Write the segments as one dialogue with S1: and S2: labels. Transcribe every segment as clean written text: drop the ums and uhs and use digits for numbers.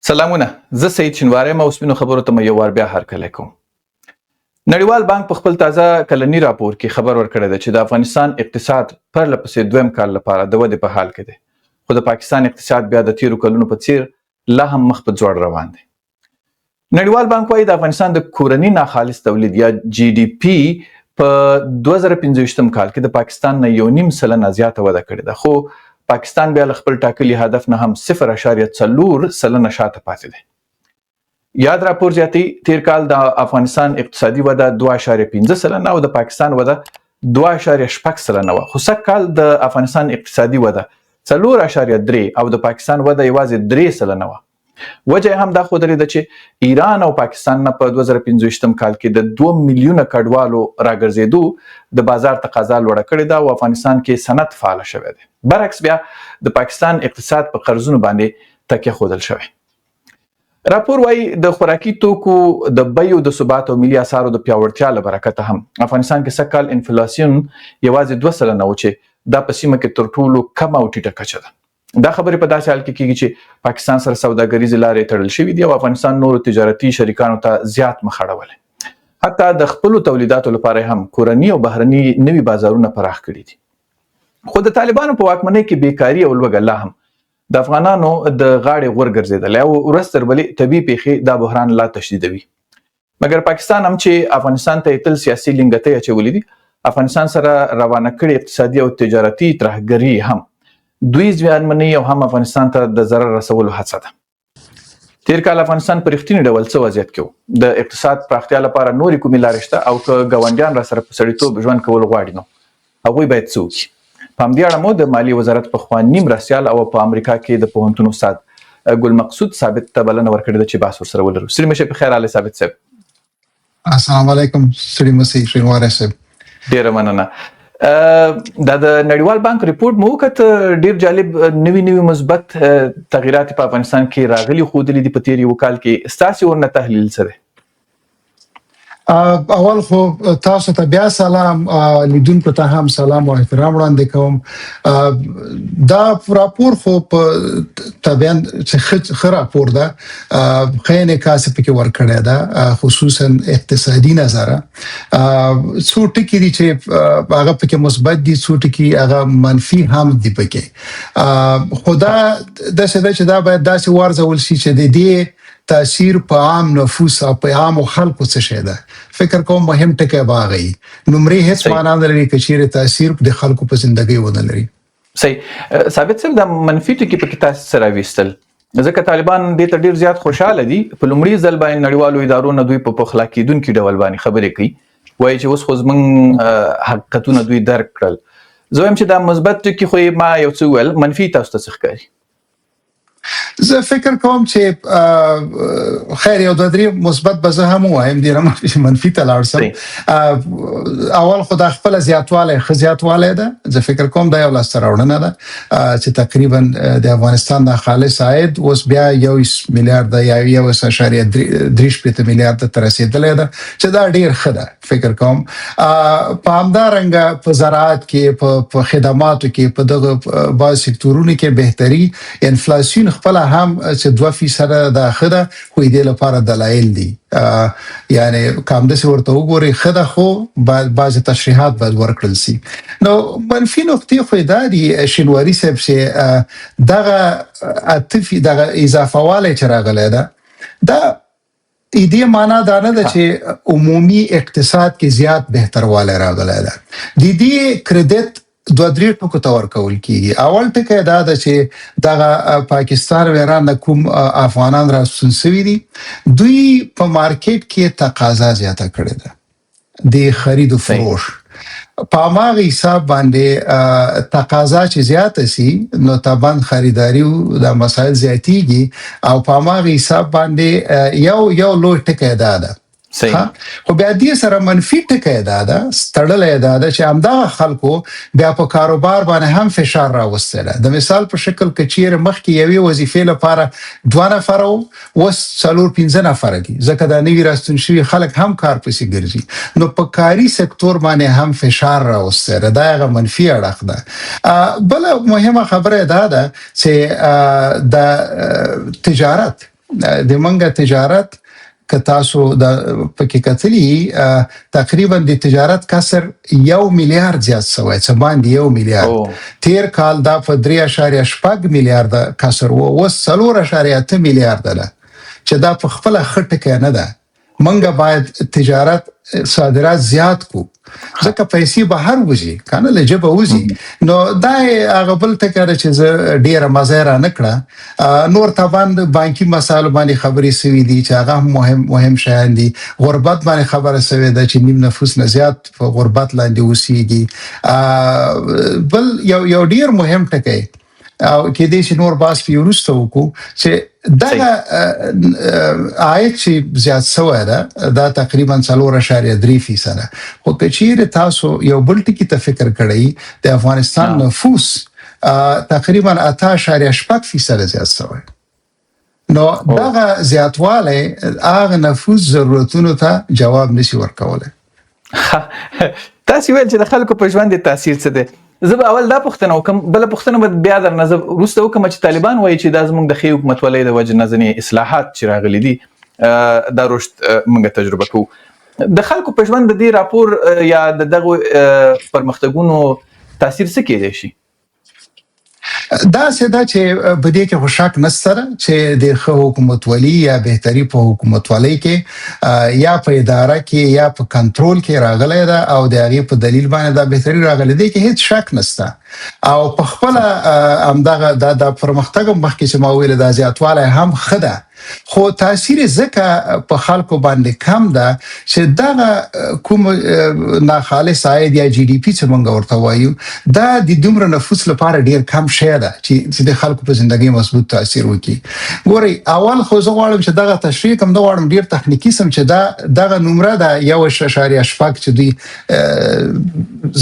S1: سلامونه، زه سعید شینواری یم او سپینو خبرو ته مو یو وار بیا هرکلی کوم. نړیوال بانک په خپل تازه کلني راپور کې خبر ورکړی دی چې د افغانستان اقتصاد پرله پسې دویم کال لپاره د ودې په حال کې دی، خو د پاکستان اقتصاد بیا د تیرو کلونو په څیر لا هم مخ په ځوړ روان دی. نړیوال بانک وايي، د افغانستان د کورني ناخالص تولید یا جي ډي پي په 2025 کال کې د پاکستان نه 1.5% زیاته وده کړې ده، خو پاکستان بیا له خپل ټاکلي هدف نه هم 0.4% شاته پاتې دی. یاد راپور زیاتوي، تیر کال د افغانستان اقتصادي وده 2.5% او د پاکستان وده 2.6% وه، خو سږ کال د افغانستان اقتصادي وده 4.3 او د پاکستان وده یوازې 3% وه. وجه یې هم دا ښودلې ده چې ایران او پاکستان نه په 2025 کال کې د 2 میلیونه کډوالو راګرځېدو د بازار تقاضا لوړه کړې ده او افغانستان کې صنعت فعال شوی دی. برعکس بیا د پاکستان اقتصاد په قرضونو باندې تکیه ښودل شوی. راپور وايي، د خوراکي توکو د بیو د ثبات او ملي اسعارو د پیاوړتیا له برکته هم افغانستان کې سږ کال انفلاسیون یوازې 2% و، چې دا په سیمه کې تر ټولو کمه او ټیټه کچه ده. دا خبرې په داسې حال کې کیږي چې پاکستان سره سوداګریزې لارې تړل شوې دي او افغانستان نورو تجارتي شریکانو ته زیات مخ اړولی، حتی د خپلو تولیداتو لپاره هم کورني او بهرني نوي بازارونه پراخ کړي دي. خو د طالبانو په واکمنۍ کې بیکاري او لوږه لا هم د افغانانو د غاړې غور ګرځېدلی او ورځ تر بلې طبیعي پیښې دا بحران لا تشدیدوي. مګر پاکستان هم چې افغانستان ته یې تل سیاسي لینګتۍ اچولې دي، افغانستان سره روانه کړې اقتصادي او تجارتي ترهګري هم دوی زیانمنوي او هم افغانستان ته د ضرر رسولو هڅه ده. تیر کال افغانستان په رښتیني ډول څه وضعیت کې و؟ د اقتصاد پراختیا لپاره نورې کومې لارې شته او که ګاونډیان را سره په سړیتوب ژوند کول غواړي نو هغوی باید څه وکړي؟ په همدې اړه مو د مالیې وزارت پخواني مرستیال او په امریکا کې د پوهنتون استاد ګل مقصود ثابت ته بلنه ورکړې ده چې بحث ورسره ولرو. ستړي مه شئ، په خیر راغلی ثابت صاحب.
S2: السلام علیکم، ستړي مه شئ شینواری صاحب.
S1: ډیره مننه. دا د نړیوال بانک رپورټ مو وکت، ډیر جالب نوي نوي مثبت تغیرات په افغانستان کې راغلي ښودلي دي په تیر یو کال کې. ستاسو ورنه تحلیل څه دی؟
S2: اول خو تاسو ته بیا سلام، لیدونکو ته هم سلام او احترام وړاندې کوم. دا راپور خو په طبعا چې ښه راپور ده، ښه انعکاس پکې ورکړی ده، خصوصا اقتصادي نظره. څو ټکي دي چې هغه پکې مثبت دي، څو ټکي هغه منفي هم دي پکې، خو دا داسې ده چې دا باید داسې وارزول شي چې د دې تاثیر په عام نفوس او په عامو خلکو څه شی ده. فکر کوم مهم ټکی به هغه وي. نمرې هیڅ معنا نه لري که چیرې تاثیر د خلکو په زندګۍ ونه لري.
S1: صحیح. ثابت صاحب، دا منفي ټکي پکې تاسو څه راویستل؟ ځکه طالبان دې ته ډیر زیات خوشاله دي، په لومړي ځل باندې نړیوالو ادارو نه دوی په پخلا کېدونکي ډول باندې خبرې کوي، وایي چې اوس خو زمونږ حقیقتونه دوی درک کړل. زه وایم چې دا مثبت ټکي خو یې ما یو څه وویل، منفي تاسو ته څه ښکاري؟
S2: زه فکر کوم چې خیر، یو دوه درې مثبت به زه هم ووایم، دې نه منفي ته لاړ شم. اول خو دا خپله زیاتوالی ښه زیاتوالی ده. زه فکر کوم دا یو لاسته راوړنه ده چې تقریبا د افغانستان د خالص عاید اوس بیا 21 میلیارډ یا 1.63 میلیارډ ته رسېدلی ده، چې دا ډیر ښه ده. فکر کوم په همدارنګه په زراعت کې، په خدماتو کې، په دغه بعض سکتورونو کې بهتري. انفلاسیون خپله هم چې 2% ده، ښه ده، خو دې لپاره دلایل دي. یعنی که همداسې ورته وګورئ ښه ده، خو بعضې تشریحات باید ورکړل سي. نو منفي نقطې خو دا دي شینواری صاحب چې دغه اتفي دغه اضافه والی چې راغلی ده، دا دې معنا دا نه ده چې عمومي اقتصاد کې زیات بهتروالی راغلی ده. د دې credit دوه درې ټکو ته ورکول کیږي. اول ټکی دا ده چې دغه پاکستان او ایران نه کوم افغانان راستون سوي دي، دوی په مارکیټ کې تقاضا زیاته کړې ده د خرید و فروش. په هماغه حساب باندې تقاضا چې زیاته سي نو طبعا خریداري او دا مسایل زیاتیږي، او په هماغه حساب باندې یو یو لوی ټکی دا ده. خو بیا دې سره منفي ټکی دا ده، تړلی دا ده چې همدغه خلکو بیا په کاروبار باندې هم فشار راوستی ده. د مثال په شکل که چیرې مخکې یوې وظیفې لپاره دوه نفره وو، اوس څلور پنځه نفره دي، ځکه دا نوي راستون شوي خلک هم کار پسې ګرځي، نو په کاري سکتور باندې هم فشار راوستی ده. دا هغه منفي اړخ ده. بله مهمه خبره دا ده چې د تجارت د منګه تجارت که تاسو د پکې کتلی، تقریبا د تجارت کسر 1 میلیارډ زیات شوی، څه باندې 1 میلیارډ. تیر کال دا په 3.6 میلیارډ کسر و، اوس 4.8 میلیارډ ده، چې دا په خپله ښه ټکی نه ده. منګه باید تجارت، صادرات زیات کو، ځکه پیسې بهر وځي کنه، له جبه وځي. نو دا هغه بل ټکی دی چې زه ډیره مزه را نه کړه. نور طبعا بانکي مسایل باندې خبرې سوي دي، چې هغه هم مهم مهم شیان دي. غربت باندې خبره سوې ده، چې نیم نفوس نه زیات په غربت لاندې اوسېږي. بل یو ډیر مهم ټکی، او کې دې چې نور باس په وروسته وکړو، چې دغه عاید چې زیات شوی ده، دا تقریبا 4.3%. خو که چیرې تاسو یو بل ټکي ته فکر کړئ، د افغانستان نفوس تقریبا 8.6% زیات شوی، نو دغه زیاتوالی هغه نفوس ضرورتونو ته جواب نشي ورکولی.
S1: تاسو ویل چې د خلکو په ژوند تاثیر څه دی. زه به اول دا پوښتنه وکم، بل پوښتنه به بیا درنه زه وروسته وکم، چې طالبان وایي چې دا زموږ د ښې حکومتولۍ د وجې نه ځینې اصلاحات چې راغلي دي، دا رشد موږ تجربه کوو. د خلکو په ژوند د دې راپور یا د دغه پرمختګونو تاثیر څه کېدای شي؟
S2: دا څه ده چې په دې کې خو شک نشته چې د ښه حکومتولي یا بهتري په حکومتولۍ کې یا په اداره کې یا په کنټرول کې راغلی ده، او د هغې په دلیل باندې دا بهتري راغلی دی، کې هیڅ شک نشته. او په خپل همدغه دا پرمختګ مخکې چې ما ویل، دا زیاتوالی هم ښه ده، خو تاثیر ځکه په خلکو باندې کم ده چې دغه کوم ناخالص عاید یا GDP چې مونږ ورته وایو، دا د دومره نفوس لپاره ډیر کم شی ده چې د خلکو په زندګۍ مضبوط تاثیر وکړي. ګورئ، اول خو زه غواړم چې دغه تشریح کوم، نه غواړم ډیر تخنیکي سم، چې دا دغه نمره ده 1.6 چې دوی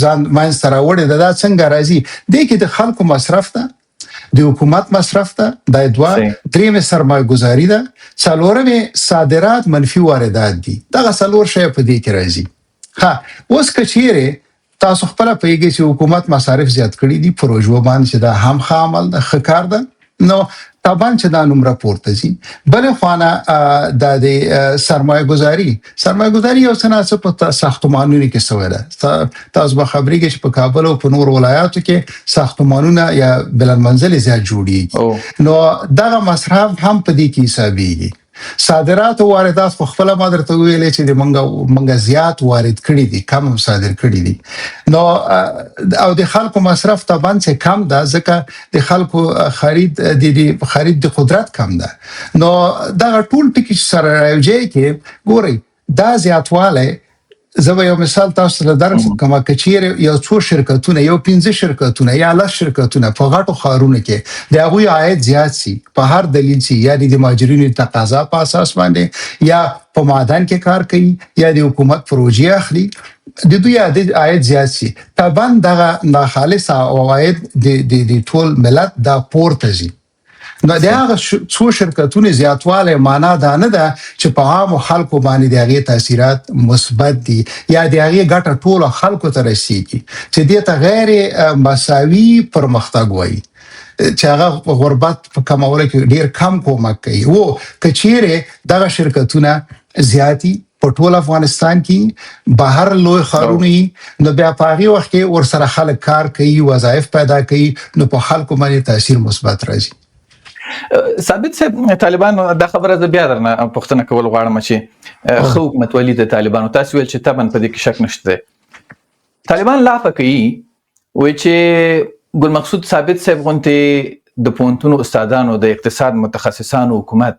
S2: ځان منځ ته راوړې ده، دا څنګه راځي؟ دې کې د خلکو مصرف ده، د حکومت مصرف ده، دا دوه، درېیمه سرمایه ګذاري ده، څلورمه صادرات منفي واردات دي. دغه څلور شی په دې کې راځي. ها، اوس که چیرې تاسو خپله پوهیږئ چې حکومت مصارف زیات کړي دي پروژو باندې، چې دا هم ښه عمل ده، ښه کار ده، نو طبعا چې دا نمره پورته ځي. بل خوانه د سرمایه ګذاري، سرمایه ګذاري یو څه ناڅه په ساختمانونو کې سوې ده. تاسو به خبرېږئ چې په کابل او په نورو ولایاتو کې ساختمانونه یا بلند منزل زیات جوړیږي، نو دغه مصرف هم په دې کې حسابیږي. صادرات او واردات خو خپل ما درته ویلې چې د منګه زیات وارد کړي دي، کم هم صادر کړي دي. نو او د خلکو مصرف طبعا چې کم ده، ځکه د خلکو خرید د خرید د قدرت کم ده. نو دغه ټول ټکي چې سره راوځي کې، ګورئ، دا زیاتوالی، زه به یو مثال تاسو ته درکړم. که چیرې یو څو شرکتونه، یو پنځه شرکتونه یا لس شرکتونه په غټو ښارونو کې د هغوی عاید زیات سي په هر دلیل سي، یا د مهاجرینو تقاضا په اساس باندې، یا په معدن کې کار کوي، یا د حکومت پروژې اخلي، د دوی عاید زیات سي، طبعا دغه ناخالص عواید د ټول ملت دا پورته ځي. نو د هغه څو شرکتونو زیاتوالی معنا دا نه ده چې په عامو خلکو باندې د هغې تاثیرات مثبت دي یا د هغې ګټه ټولو خلکو ته رسیږي، چې دې ته غیر مساوي پرمختګ وایي، چې هغه غربت په کمولو کې ډیر کم کومک کوي. وو که چیرې دغه شرکتونه زیاتی په ټول افغانستان کې، بهر لوی ښارونه، نو بیا په هغې وخت کې ورسره خلک کار کوي، وظایف پیدا کوي، نو په خلکو باندې تاثیر مثبت راځي.
S1: ثابت صاحب، طالبانو دا خبره زه بیا درنه پوښتنه کول غواړم چې ښه حکومتولي د طالبانو، تاسو ویل چې طبعا په دې کې شک نشته. طالبان لا پکې وای چې ګل مقصود ثابت صاحب غونته د پوهنتونو استادانو، د اقتصاد متخصصانو حکومت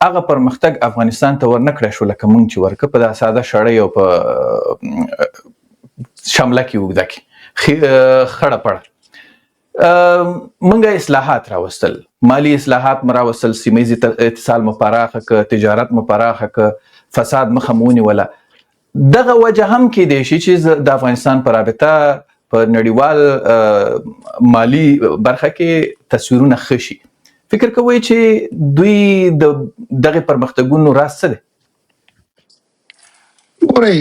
S1: هغه پرمختګ افغانستان ته ورنکړی شو لکه مونږ چې ورکه په دا ساده شړۍ او په شمله کې وګدا کې خړه پړه. مونږه اصلاحات راوستل، مالی اصلاحات مو راوستل، سیمه اتصال مو پراخه ک، تجارت مو پراخه ک، فساد مخه مو ونیوله. دغه وجه هم کېدای شي چې د افغانستان په رابطه په نړیوال مالی برخه کې تصویرونه ښه شي. فکر کوئ چې دوی د دغه پرمختګونو راز څه دی؟
S2: ګورئ،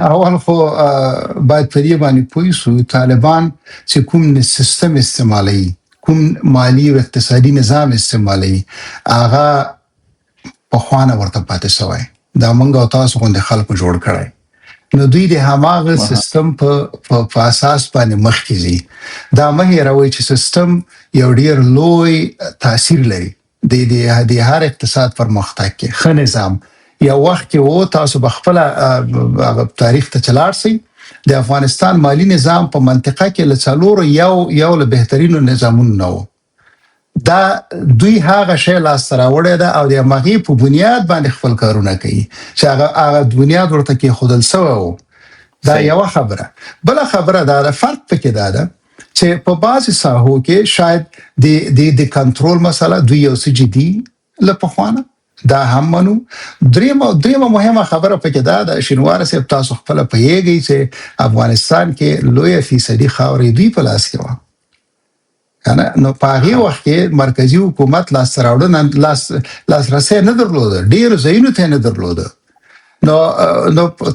S2: اول خو باید په دې باندې پوه شو، طالبان چې کوم سیستم استعمالوي، کوم مالی او اقتصادي نظام استعمالوي، هغه پخوا نه ورته پاتې شوی، دا موږ او تاسو غوندې خلکو جوړ کړی. نو دوی د هماغه سیستم په اساس باندې مخکې ځي. دا مه هېروئ چې سیستم یو ډیر لوی تاثیر لري د هر اقتصاد پرمختګ کې. ښه نظام یو وخت کې وو، تاسو به خپله هغه تاریخ ته چې لاړ شئ، د افغانستان مالي نظام په منطقه کې له څلورو یو له بهترینو نظامونو نه و. دا دوی هغه شی لاسته راوړی ده او د همغې په بنیاد باندې خپل کارونه کوي چې هغه بنیاد ورته کېښودل شوی و. دا یوه خبره. بله خبره دا ده، فرق پکې دا ده چې په بعضې ساحو کې شاید د کنټرول مسله دوی یو څه جدي له پخوا نه، دا هم منو. درېیمه مهمه خبره پکې دا ده، شینواری صاحب تاسو خپله پوهېږئ چې افغانستان کې لویه فیصدي خاورې دوی په لاس کې وه کنه. نو په هغې وخت کې مرکزي حکومت لاسته راوړنه لاسرسی نه درلوده، ډېرو ځایونو ته یې نه درلوده. نو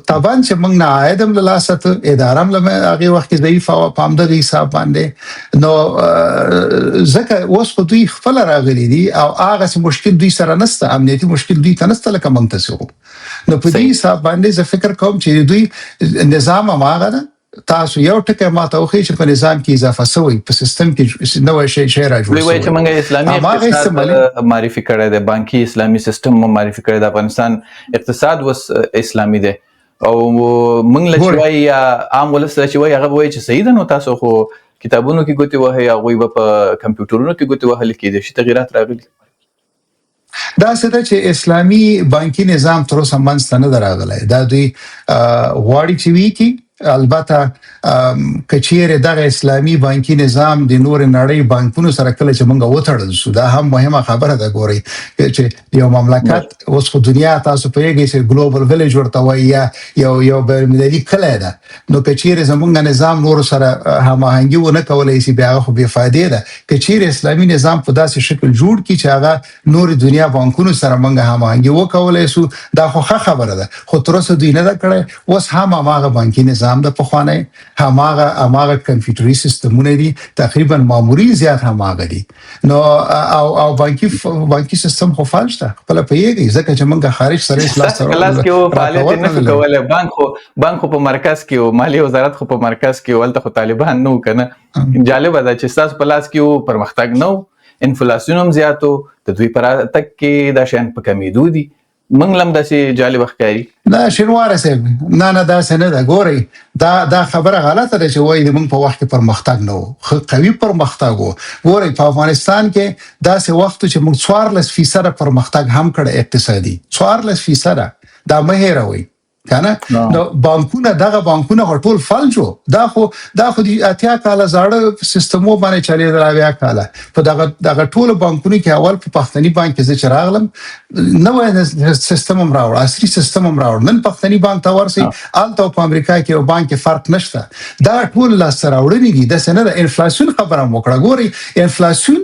S2: طبعا چې موږ نه عاید هم له لاسه ته، اداره هم له هغې وخت کې ضعیفه وه په همدغه حساب باندې. نو ځکه اوس خو دوی خپله راغلي دي او هغسې مشکل دوی سره نسته، امنیتي مشکل دوی ته نسته لکه موږ ته چې وو. نو په دې حساب باندې زه فکر کوم چې دوی نظام هماغه ده. تاسو یو ټکی ما ته وښیئ چې په نظام کې اضافه سوی، په سیستم کې نوی شی را جوړ
S1: دوی وایي
S2: سوی.
S1: چې موږ اسلامي
S2: هماغه
S1: اقتصاد
S2: استعمالي
S1: معرفي کړی دی، بانکي اسلامي سیستم مو معرفي کړی دی، افغانستان اقتصاد اوس اسلامي دی. او موږ له چې وایي یا عام ولس له چې وایي هغه به وایي چې صحیح ده، نو تاسو خو کتابونو کې ګوتې وهئ، هغوی به په کمپیوټرونو کې ګوتې وهلې، کېدای شي تغیرات راغلي.
S2: داسې ده چې اسلامي بانکي نظام تر اوسه منځ ته نه دی راغلی. دا دوی غواړي چې ویکي. البته که چیرې دغه اسلامي بانکي نظام د نورې نړۍ بانکونو سره کله چې موږ وتړل شو، دا هم مهمه خبره ده. ګورئ چې یو مملکت اوس خو دنیا تاسو پوهېږئ چې ګلوبل ویلیج ورته وایي یا یو بینالمللي کلی ده. نو که چیرې زموږ نظام نورو سره هماهنګي ونه کولی شي، بیا هغه خو بې فایدې ده. که چیرې اسلامي نظام په داسې شکل جوړ کړي چې هغه نورې دنیا بانکونو سره موږ هماهنګي وکولی شو، دا خو ښه خبره ده. خو تر اوسه دوی نه ده کړی. اوس هم هماغه بانکي نظام د پخوانی، هماغه کمپیوټري سیستمونه دي، تقریبا مامورین زیات هماغه دي. نو او بانکي سیستم خو فعال شته، خپله پوهېږئ، ځکه چې موږ خارج سره هېڅ لاس
S1: ستاسو په لاس کې و، فعالیت یې نه شو کولی. بانک خو په مرکز کې و، مالي وزارت خو په مرکز کې و، هلته خو طالبان نه وو که نه. جالبه ده چې ستاسو په لاس کې و، پرمختګ نه و، انفلاسیون هم زیات و، د دوی په راتګ کې دا شیان په کمېدو دي. موږ لم داسې جالبه ښکاري.
S2: نه شینواری صاحب، نه نه داسې نه ده. ګورئ دا خبره غلطه ده چې وایي د موږ په وخت کې پرمختګ نه و، ښه قوي پرمختګ و. ګورئ په افغانستان کې داسې وخت و چې موږ 14% پرمختګ هم کړی اقتصادي، 14%، دا مه هېروئ که نه. نو دغه بانکونه خو ټول فلج وو. دا خو د 80 کاله زاړه سیستمو باندې چلېدل، 70 کاله په دغه ټولو بانکونو کې. اول په پښتني بانک کې زه چې راغلم نوی سیستم هم راوړ، عصري سیستم هم راوړ. نن پښتني بانک ته ورسئ، هلته په امریکا کې یو بانک کې فرق نشته. دا ټول لاسته راوړنې دي، داسې نه ده. انفلاسیون خبره هم وکړه. ګورئ انفلاسیون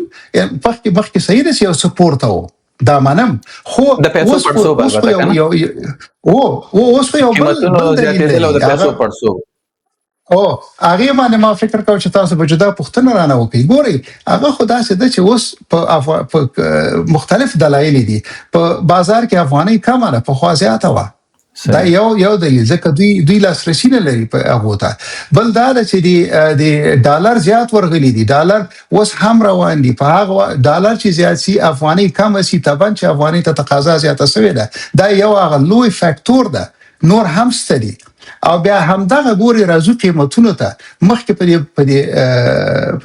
S2: مخکې صحیح ده چې یو څه پورته و، دا منم، خو
S1: د پیسو
S2: اوس خو
S1: پړسوب
S2: اوس خو
S1: البته
S2: یو
S1: که نه؟
S2: یو او، او، اوس خو یو
S1: قیمتونو
S2: بل دلیل
S1: زیاتېدل او د
S2: لري.
S1: پیسو پړسوب.
S2: هغې باندې ما فکر کاوه چې تاسو به جدا پوښتنه رانه وکړئ. ګورئ هغه خو داسې ده چې اوس په مختلف دلایل دي. په بازار کې افغانۍ کمه ده، پخوا زیاته وه. دا یو دلیل، ځکه دوی لاسرسی نه لري په هغو ته. بل دا ده چې د ډالر زیات ورغلي دي، ډالر اوس هم روان دي. په هغه ډالر چې زیات سي، افغانۍ کمه سي، طبعا چې افغانۍ ته تقاضا زیاته سوې ده. دا یو هغه لوی فاکتور ده، نور هم شته دي. او بیا همدغه ګوري راځو قیمتونو ته. مخکې په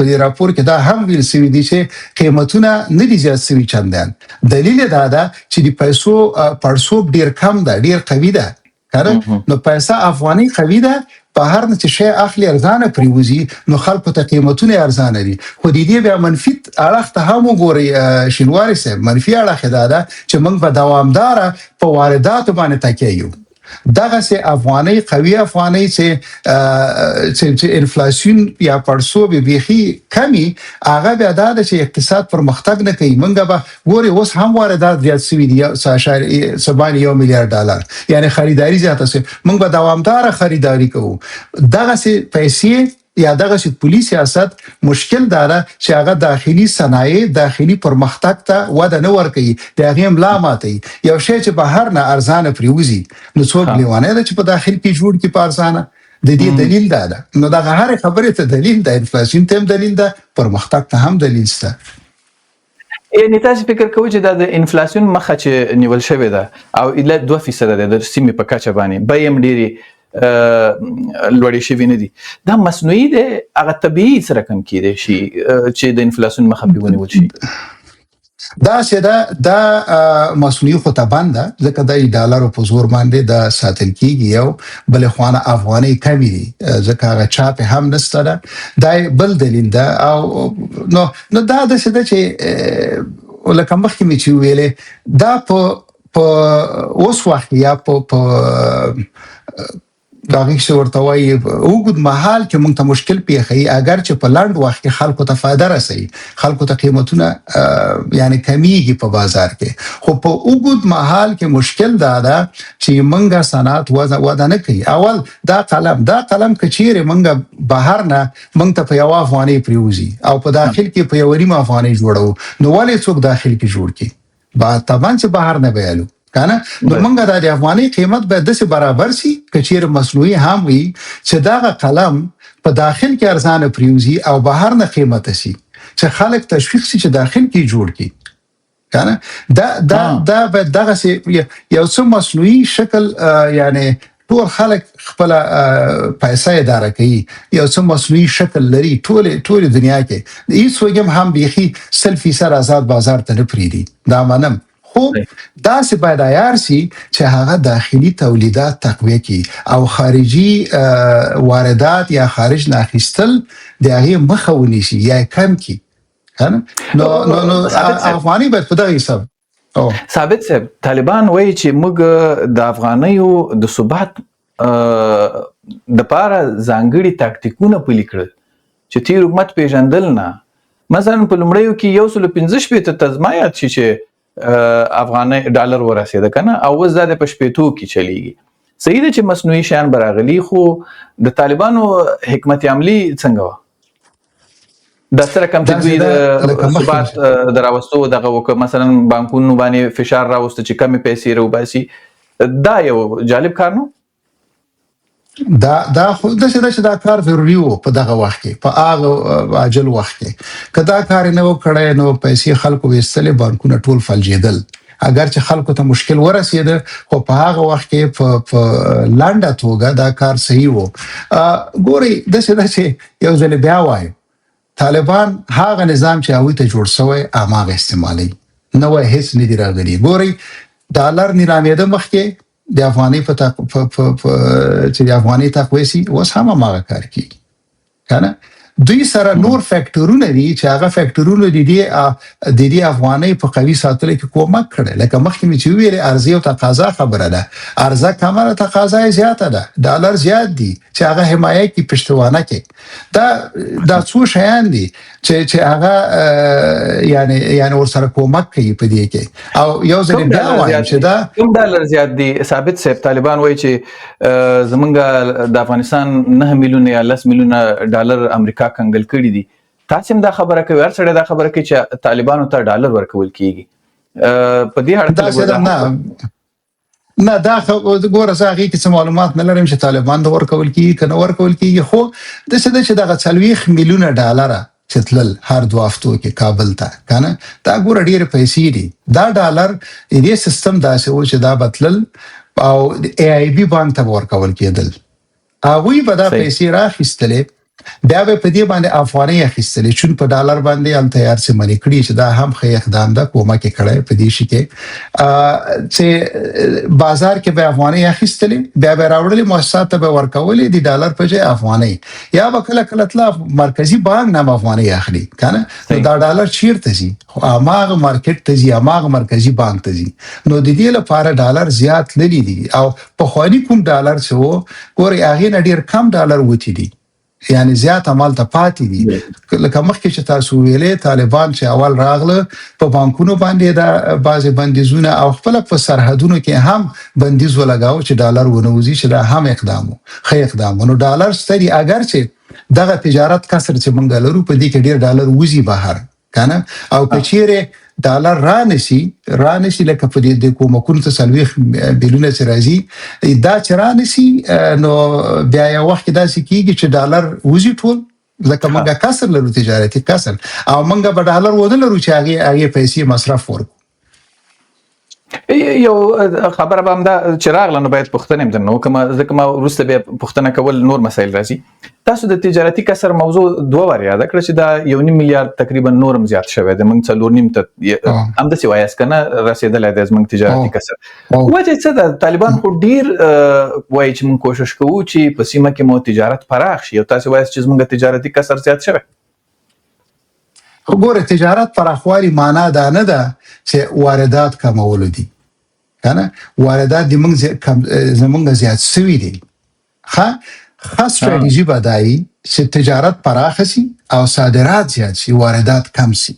S2: دې راپور کې دا هم ویل سوي دي چې قیمتونه نه دي زیات سوي چندان. دلیل یې دا ده چې د پیسو پړسوب ډیر کم ده، ډیر قوي ده که نه؟ نو پیسه افغانۍ قوي ده، بهر نه چې شی اخلي ارزانه پرېوځي، نو خلکو ته قیمتونه ارزانه دي. خو د دې بیا منفي اړخ ته هم وګورئ، شینواری صاحب، منفي اړخ یې دا ده چې موږ به دوامداره په وارداتو باندې تکیه یو. دغسې افغانۍ قوي افغانۍ چې انفلاسیون یا پړسوب یې بیخي کمي، هغه بیا دا ده چې اقتصاد پرمختګ نه کوي. موږ به ګوري اوس هم واردات زیات سوي دي، یو څه اشاریه، څه باندې یو میلیارډ ډالر، یعنې خریداري زیاته سوې. موږ به دوامداره خریداري کوو. دغسې پیسې یا دغه سي پولي سیاست مشکل دا ده چې هغه داخلي صنایع، داخلي پرمختګ ته وده نه ورکوي، د هغې ملا ماتوي. یو شی چې بهر نه ارزانه پریوځي، نو څوک لیوانی ده چې په داخل کې جوړ کړي په ارزانه؟ د دې دلیل دا ده. نو دغه هرې خبرې ته دلیل ده، انفلاسیون ته هم دلیل ده، پرمختګ ته هم دلیل شته.
S1: یعنی تاسو فکر کوئ چې دا د انفلاسیون مخه چې نیول شوې ده او ایله 2% ده د سیمې په کچه باندې، بیې هم ډېرې لوړې شوې نه دي، دا مصنوعي دی، هغه طبیعي څه رقم کېدای شي چې د انفلاسیون مخه پرې ونیول شي؟
S2: دا چې دا مصنوعي خو طبعا ده، ځکه د ډالرو په زور باندې دا ساتل کیږي. یو بل خوانه افغانۍ کمی دي، ځکه هغه چاپ هم نشته ده، دا بل دلیل ده. او نو دا داسې ده چې لکه مخکې مې چې ویلې، دا په اوس وخت یا په د هغې څه ورته وایي اوږد مهال کې موږ ته مشکل پیښوي، اګر چې په لنډ وخت کې خلکو ته فایده رسوي، خلکو ته قیمتونه یعنی کمیږي په بازار کې، خو په اوږد مهال کې مشکل دا ده چې موږ صنعت وده نه کوي. اول دا قلم که چیرې موږ بهر نه موږ ته په یوه افغانۍ پرېوځي او په داخل کې په یوه نیمه افغانۍ جوړوو، نو ولې څوک داخل کې جوړ کړي؟ طبعا چې بهر نه بیالو کنه. نو موږ د افغانۍ قیمت باید داسې برابر سي که چیرې مصنوعي هم وي چې دغه قلم په داخل کې ارزانه پریوځي او بهر نه قیمته سي، چې خلک تشویق سي چې داخل کې جوړ کړي کنه. دا دا دا باید دغسې یو څه مصنوعي شکل، یعنی ټول خلک خپله پیسه اداره کوي، یو څه مصنوعي شکل لري ټولې دنیا کې، هیڅوک هم بیخي 100% آزاد بازار ته نه پرېږدي، دا منم. خو داسې باید عیار سي چې هغه داخلي تولیدات تقویه کړي او خارجي واردات یا خارج نه اخیستل د هغې مخه ونیسي یا یې کم کړي کنه. نو نو نو افغانۍ باید په دغه حساب.
S1: ثابت صاحب، طالبان وایي چې موږ د افغانیو د ثبات دپاره ځانګړي تاکتیکونه پلي کړل چې تېر حکومت پېژندل نه. مثلا په لومړیو کې 165 ته زما یاد شي چې افغانۍ ډالر ورسېده که نه، او اوس دا د په 60 کې چلیږي. صحیح ده چې مصنوعي شیان به راغلي، خو د طالبانو حکمت عملي څنګه وه؟ دا څه رقم چې دوی د ثبات د راوستو دغه وکړه، مثلا بانکونو باندې فشار راوسته چې کمې پیسې راوباسي، دا یو جالب کار نو؟
S2: دا خو داسې ده چې دا کار ضروري و په دغه وخت کې، په هغه عاجل وخت کې. که دا کار نه و کړی نو پیسې خلکو ویستلې، بانکونه ټول فلجېدل. اګر چې خلکو ته مشکل ورسېده، خو په هغه وخت کې په لنډه توګه دا کار صحیح و. ګورئ داسې ده چې یو ځل بیا وایم، طالبان هغه نظام چې هغوی ته جوړ سوی هماغه استعمالوي، نوی هیڅ نه دي راغلي. ګورئ ډالر نیلامېده مخکې د افغانۍ په چې د افغانۍ تقویه سي، اوس هم هماغه کار کیږي که نه. دوی سره نور فکټورونه دي چې هغه فکټورونه د دې افغانۍ په قوي ساتلو کې کومک کړی. لکه مخکې مې چې وویلې، عرضې او تقاضا خبره ده، عرضه کمه ده، تقاضا یې زیاته ده، ډالر زیات دي چې هغه حمایه کې پشتوانه کې. دا څو شیان دي چې هغه یعنی ورسره کومک کوي په دې کې. او یو ځل بیا وایم چې دا
S1: کوم ډالر زیات دي؟ ثابت صاحب، طالبان وایي چې زمونږ د افغانستان 9 میلیونه یا 10 میلیونه ډالر امریکا کنګل کړي دي. تاسو هم دا خبره کوي، هر سړی دا خبره کوي چې طالبانو ته ډالر ورکول کیږي. په دې اړه
S2: نه دا ګوره زه هغې کې څه معلومات نه لرم چې طالبان ته ورکول کیږي که نه ورکول کیږي، خو داسې ده چې دغه 40 میلیونه ډالره چې تلل هر 2 هفتو کې کابل ته که نه، دا ګوره ډېرې پیسې دي. دا ډالر دې سیستم داسې و چې دا به تلل او ای آی بي بانک ته به ورکول کېدل، هغوی به دا پیسې راخیستلې، بیا به په دې باندې افغانۍ اخیستلې، چون په ډالر باندې هلته یې هر څه منې کړي چې دا هم ښه اقدام ده، کومک یې کړی په دې شي کې، چې بازار کې به افغانۍ اخیستلې، بیا به راوړلې مؤسسات ته به ورکولې د ډالر په ځای افغانۍ، یا به کله کله تله مرکزي بانک نه هم افغانۍ اخلي که نه. نو دا ډالر چیرته ځي؟ خو هماغه مارکیټ ته ځي، هماغه مرکزي بانک ته ځي. نو د دې لپاره ډالر زیات تللي دي. او پخواني کوم ډالر چې و، ګورئ هغې نه ډېر کم ډالر وتي دي، یعنی زیات همالته پاتې دي. لکه مخکې چې تاسو ویلې، طالبان چې اول راغله په بانکونو باندې دا بعضې بندیزونه او خپله په سرحدونو کې هم بندیز ولګاوه چې ډالر ونه وځي، چې دا هم اقدام و، ښه اقدام و. نو ډالر شته دي، اګر چې دغه تجارت کسر چې مونږ لرو په دې کې ډیر ډالر وځي بهر کنه. او که چیرې ډالر را نشي لکه په دې د کومکونو ته 40 بیلیونه چې راځي، دا چې را نشي نو بیا یو وخت کې داسې کیږي چې ډالر وځي ټول، ځکه مونږ کسر لرو، تجارتي کسر، او مونږ به ډالر ونه لرو چې هغې پیسې مصرف ورکړو.
S1: یو خبره به هم دا چې راغله نو باید پوښتنه هم درنه وکړم، ځکه ما وروسته بیا پوښتنه کول نور مسایل راځي. تاسو د تجارتي کسر موضوع دوه وارې یاده کړه چې دا 1.5 میلیارد تقریبا نور هم زیات شوی دی، موږ 4.5 ته همداسې وایاست که نه رسېدلی دی زموږ تجارتي کسر. وجه څه ده؟ طالبان خو ډېر وایي چې موږ کوشش کوو چې په سیمه کې مو تجارت پراخ شي، او تاسو وایاست چې زموږ تجارتي کسر زیات شوی.
S2: خو ګوره، تجارت پراخوالي معنا دا نه ده چې واردات کمولو دي کنه، واردات د موږ زمونږ زیات سوي دي. ښه ستراتیژي به دا وي چې تجارت پراخ سي او صادرات زیات سي، واردات کم سي.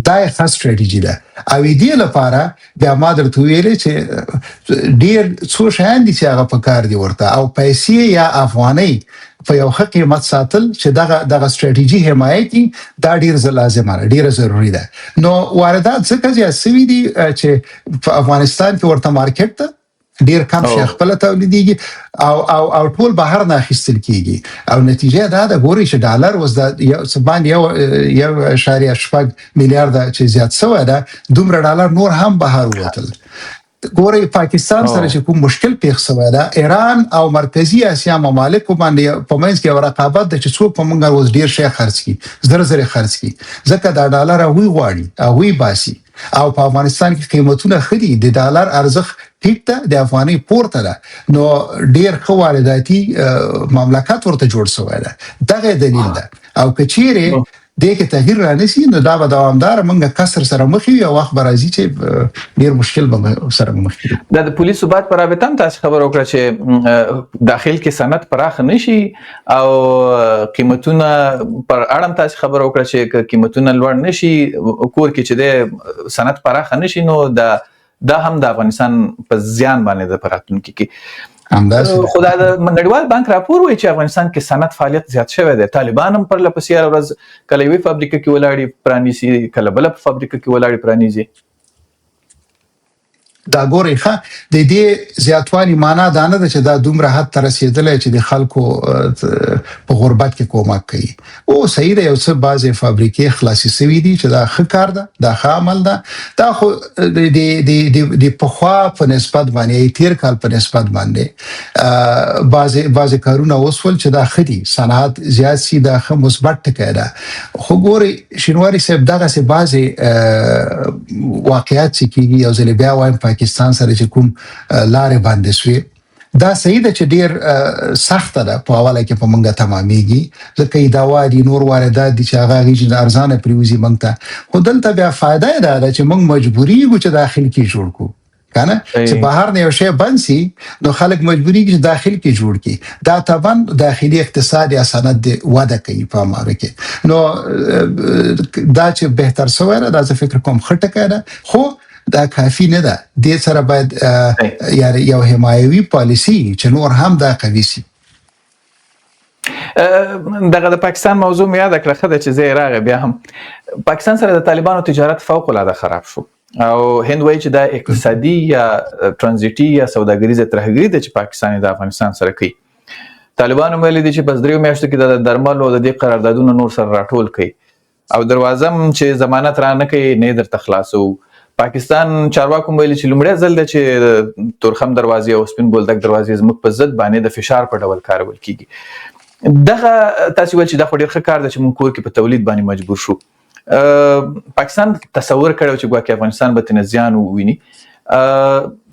S2: دا یې ښه ستراتیژي ده. او دې لپاره بیا ما درته ویلې چې ډېر څو شیان دي چې هغه په کار دي ورته، او پیسې یا افغانۍ په یو ښه قیمت ساتل چې دغه ستراتیژي حمایت کړي، دا ډېر لازمه ده، ډېره ضروري ده. نو واردات ځکه زیات سوي دي چې په افغانستان کې ورته مارکیټ ده، ډیر کم شی خپله تولیدېږي او او او ټول بهر نه اخیستل کېږي. او نتیجه دا ده ګورئ چې ډالر اوس دا یو څه باندې 1.6 میلیارده چې زیات سوی ده، دومره ډالر نور هم بهر ووتل. ګورئ پاکستان سره چې کوم مشکل پیښ سوی ده، ایران او مرکزی اسیا ممالکو باندې په منځ کې یو رقابت ده چې څوک په موږ اوس ډیر شی خرڅ کړي، زر زر خرڅ کړي، ځکه دا ډالر هغوی غواړي، هغوی باسي. او په افغانستان کې قیمتونه ښه دي، د ډالر ارزښت ټیټ ده، د افغانۍ پورته ده، نو ډیر ښه وارداتي مملکت ورته جوړ سوی ده. دغه دلیل ده. او که چیرې دې کې تغییر رانه سي نو دا به دوامداره موږ کسر سره مخ یو، یو وخت به راځي چې ډیر مشکل به سره مخ یو.
S1: دا د پولیس ثبات پر رابطه هم تاسو خبر وکړه چې داخل کې صنعت پراخ نشي او قیمتونه پر اړم تاسو خبر وکړه چې که قیمتونه لوړ نشي، کور کې چې د صنعت پراخ نشي، نو دا هم د افغانستان په زیان باندې د راتلونکي کې.
S2: همداسې.
S1: خو دا د نړیوال بانک راپور وایي چې افغانستان کې صنعت فعالیت زیات شوی دی. طالبان هم پرله پسې هره ورځ کله یوې فابریکه کې ولاړې پرانیزي، کله بله په فابریکه کې ولاړې پرانیزي.
S2: دا ګورئ ښه، د دې زیاتوالي معنا دا نه ده چې دا دومره حد ته رسېدلی چې د خلکو په غربت کې کومک کوي. او صحیح ده، یو څه بعضې فابریکې خلاصې سوي دي چې دا ښه کار ده، دا ښه عمل ده. دا خو د پخوا په نسبت باندې، یا تېر کال په نسبت باندې، بعضې کارونه وسول چې دا ښه دي، صنعت زیات سي، دا ښه مثبت ټکی ده. خو ګورئ شینواری صاحب، دغسې بعضې واقعیات چې کېږي، یو ځل بیا وایم پاکستان سره چې کوم لارې باندې سوې، دا صحیح ده چې ډیر سخته ده په اوله کې په مونږه تمامېږي، ځکه یې دوا دي، نور واردات دي چې هغه هغې چې ارزانه پرېوځي مونږ ته. خو دلته بیا فایده یې دا ده چې مونږ مجبوریږو چې داخل کې جوړ کړو کنه، چې بهر نه یو شی بند سي نو خلک مجبوریږي چې داخل کې جوړ کړي. دا طبعا داخلي اقتصاد یا صنعت دی وده کوي په هماغه کې. نو دا چې بهتر سوی ده، دا زه فکر کوم ښه ټکی ده، خو دا کافي نه ده. دې سره باید یعنی یو حمایوي پالیسي چې نور هم دا قوي سي.
S1: دغه د پاکستان موضوع مې یاده کړه، ښه ده چې زه یې راغی. بیا هم پاکستان سره د طالبانو تجارت فوق العاده خراب شو، او هند وایي چې دا اقتصادي یا ترانزیټي یا سوداګریزه ترهګري ده چې پاکستان یې د افغانستان سره کوي. طالبانو ویلي دي چې بس 3 میاشتو کې د درملو او د دې قراردادونو نور سره راټول کړي، او دروازه هم چې ضمانت را نه کوي نه یې درته خلاصوو. پاکستان چارواکو ویلي چې لومړی ځل دی چې تورخم دروازې او سپین بولدک دروازې زموږ په ضد باندې د فشار په ډول کارول کیږي. دغه تاسو ویل چې دا خو ډېر ښه کار دی چې موږ کور کې په تولید باندې مجبور شو. پاکستان تصور کړی چې ګواکې افغانستان به ترې زیان وویني.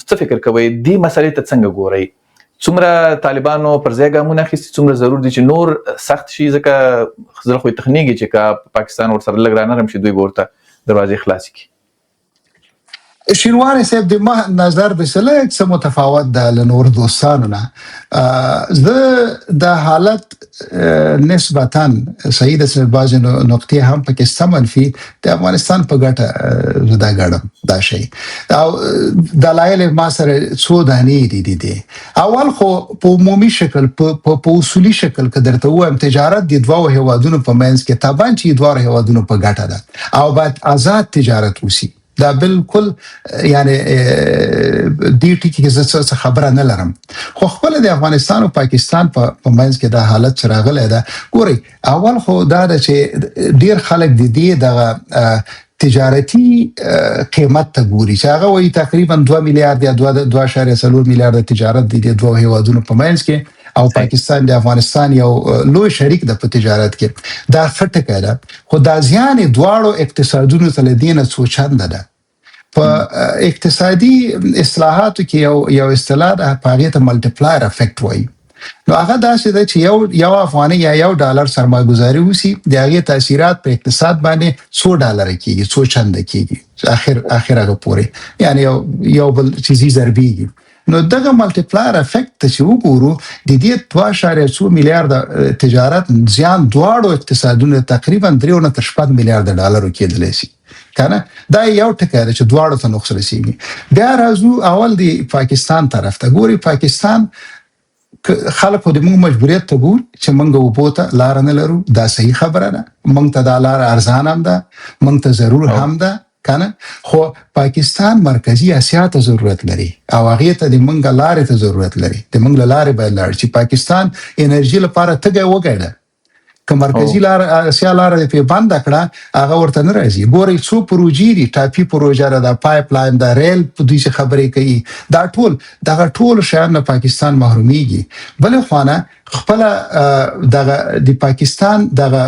S1: څه فکر کوئ دې مسئلې ته څنګه ګورئ؟ څومره طالبانو پر ځای ګامونه اخیستي، څومره ضرور دي چې نور سخت شي؟ ځکه زړه خو یې تخنیږي چې که پاکستان ورسره لږ رانرم شي دوی به ورته دروازې خلاصې کړي.
S2: شینواری صاحب، د ما نظر د څه لږ څه متفاوت ده له نور دوستانو نه. زه د حالت نسبتا صحیح ده چې بعضې نقطې هم پکې شته منفي، د افغانستان په ګټه زه دا ګڼم دا شی، او دلایل ما سره څو دانې دي. دي دي اول خو په عمومي شکل، په اصولي شکل که درته ووایم، تجارت د دوو هیوادونو په منځ کې طبعا چې دواړو هیوادونو په ګټه ده او باید آزاد تجارت وسی. دا بالکل یعنی دې ټکي کې زه څه خبره نه لرم، خو خپل د افغانستان او پاکستان په منځ کې دا حالت چې راغلی ده، ګورئ، اول خو دا ده چې ډیر خلک د دې دغه تجارتي قیمت ته ګوري چې هغه وایي تقریبا 2 میلیارډ یا 2.4 میلیارډ تجارت دی د دوو هیوادونو په منځ کې، او پاکستان د افغانستان یو لوی شریک ده په تجارت کې. دا ښه ټکی ده، خو دا زیان دواړو اقتصادونو ته له دې نه څو چنده ده. په اقتصادي اصطلاحاتو کې یو اصطلاح ده، په هغې ته multiplier effect وایي. نو هغه داسې ده چې یو افغاني یا $1 سرمایه وسی، د هغې تاثیرات په اقتصاد باندې څو ډالر کیږي، څو چنده کیږي اخر اخر هغه پورې، یعنی یو بل چیزی ضربیږي. نو دغه multiplier effect ته چې وګورو، د دې 2.4 میلیارډ تجارت زیان دواړو اقتصادونو تقریبا 3 نه تر 6 میلیارډ ډالرو کېدلی شي کنه. دا یو ټکی دی چې دواړو ته نقص رسیږي. بیا راځو اول د پاکستان طرف ته. ګوري، پاکستان خلک خو د موږ مجبوریت ته ګوري چې موږ اوبو ته لار نه لرو. دا صحیح خبره ده، موږ ته دا لار ارزان هم ده، موږ ته ضرور هم ده کنه. خو پاکستان مرکزی اسیا ته ضرورت لري او هغه ته د موږ لارې ته ضرورت لري، د موږ له لارې باید لاړ شي. پاکستان انرژي لپاره تږی وږی ده. که مرکزی لار اسیا لار دې په بند کړه، هغه ورته نه راځي. ګورئ، څو پروژې دي، ټاپي پروژه ده، پایپ لاین ده، ریل په دوی څه خبرې کوي، دا ټول دغه ټول شیان نه پاکستان محرومیږي. بل خوانه خپل دغه د پاکستان دغه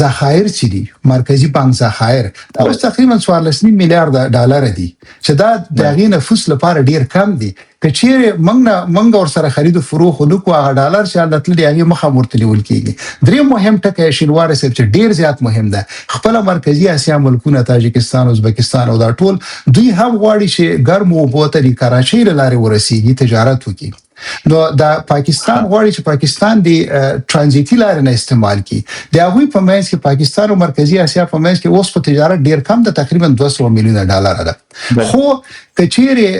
S2: ذخایر چې دي، مرکزی بانک ذخایر، دا اوس تقریبا 14 میلیارډ ډالر دي چې دا د هغې نفوس لپاره ډیر کم دي. که چیرې موږ نه موږ ورسره خرید او فروخت نکو، هغه ډالر چې هلته تللي، هغې مخه ورته نیول کیږي. درې مهم ټکی شینواری صاحب چې ډیر زیات مهم ده، خپل مرکزی اسیا ملکونه، تاجکستان، ازبکستان او دا ټول، دوی هم غواړي چې ګرمو اوبو ته د کراچۍ له لارې ورسیږي، تجارت وکړي. نو دا پاکستان غواړي چې پاکستان د ترانزیتي لارې نه استعمال کړي. د هغوی په منځ کې، پاکستان او مرکزی اسیا په منځ کې اوس په تجارت ډیر کم ده، تقریبا 200 میلیونه ډالر ده. خو که چیرې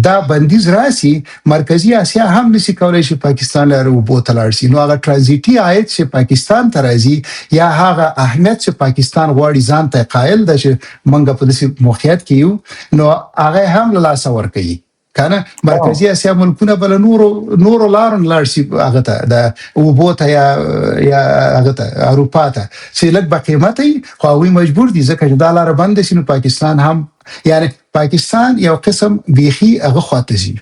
S2: دا بندیز راسي، مرکزی اسیا هم نسی کولای چې پاکستان لارې اوبو ته لاړ شي. نو هغه ترانزیتي عاید چې پاکستان ته راځي یا هغه اهمیت چې پاکستان غواړي، ځان ته قایل ده چې موږ په داسې موقعیت کې یو، نو هغه هم له لاسه ورکوي کنه. مرکزی اسیا ملکونه بل نورو لارو نه لاړ شي هغه ته، د اوبو ته یا هغه ته، اروپا ته چې لږ به قیمت وي، خو هغوی مجبور دي ځکه چې دا لاره بنده شي. نو پاکستان هم، یعنی پاکستان یو قسم بیخي هغه خواته ځي،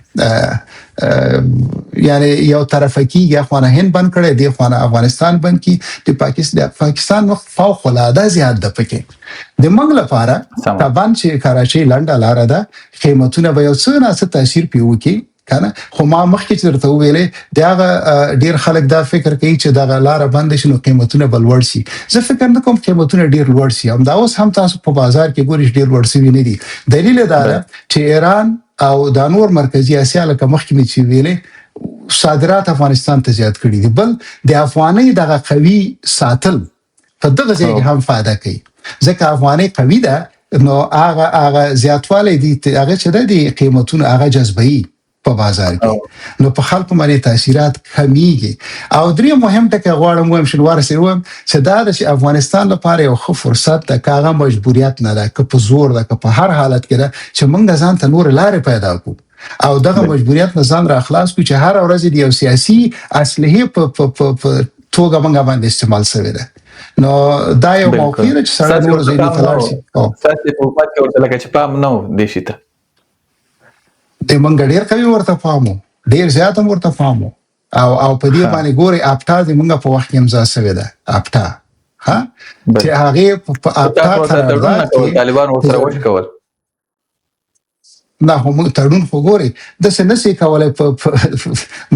S2: یعنی یو طرفه کیږي. اخوانه هند بند کړي دی، خوانه افغانستان بند کی، د پاکستان وخت فوق العاده زیات ده پکې. د موږ لپاره طبعا چې کراچۍ لنډه لاره ده، قیمتونه به یو څه نه څه تاثیر پې وکړي کنه. خو ما مخکې چې درته وویلې، دغه ډیر خلک دا فکر کوي چې دغه لاره بند شي نو قیمتونه به لوړ شي. زه فکر نه کوم قیمتونه ډیر لوړ شي. هم دا اوس هم تاسو په بازار کې ګورئ چې ډیر لوړ شوي نه دي. دلیل یې دا ده چې ایران او دا نور مرکزی اسیا، لکه مخکې مې چې ویلې، صادرات افغانستان ته زیات کړي دي. بل د افغانۍ دغه قوي ساتل په دغه ځای کې هم فایده کوي، ځکه افغانۍ قوي ده، نو هغه زیاتوالی دی، هغه چې ده د قیمتونو هغه جذبوي په بازار کې، نو په خلکو باندې تاثیرات کمیږي. او درې مهم ټکی غواړم ووایم، شینواری صاحب، ووایم چې دا ده چې افغانستان لپاره یو ښه فرصت ده، که هغه مجبوریت نه ده، که په زور ده، که په هر حالت کې ده، چې موږ ځان ته نور لارې پیدا کړو او دغه مجبوریت نه ځان را خلاص کړو چې هر ورځ د یو سیاسي اسلحې په توګه موږ باندې استعمال شوې ده. نو دا یو موقع ده چې سړی نور ځایونو ته لاړ شي.
S1: ستاسې په حکومت کې ورته لکه چې پام نه و دې شي ته.
S2: د مونږ ډیر قوي ورته پام و، ډیر زیات هم ورته پام و، او په دې باندې ګوري، اپټا د مونږ په وخت کې امضا شوې ده. اپټا ها چې هغه په اپټا
S1: قرارداد کې
S2: کې
S1: طالبان ورسره وشکول.
S2: نه خو موږ تړون خو ګوري داسې نه سي کولای. په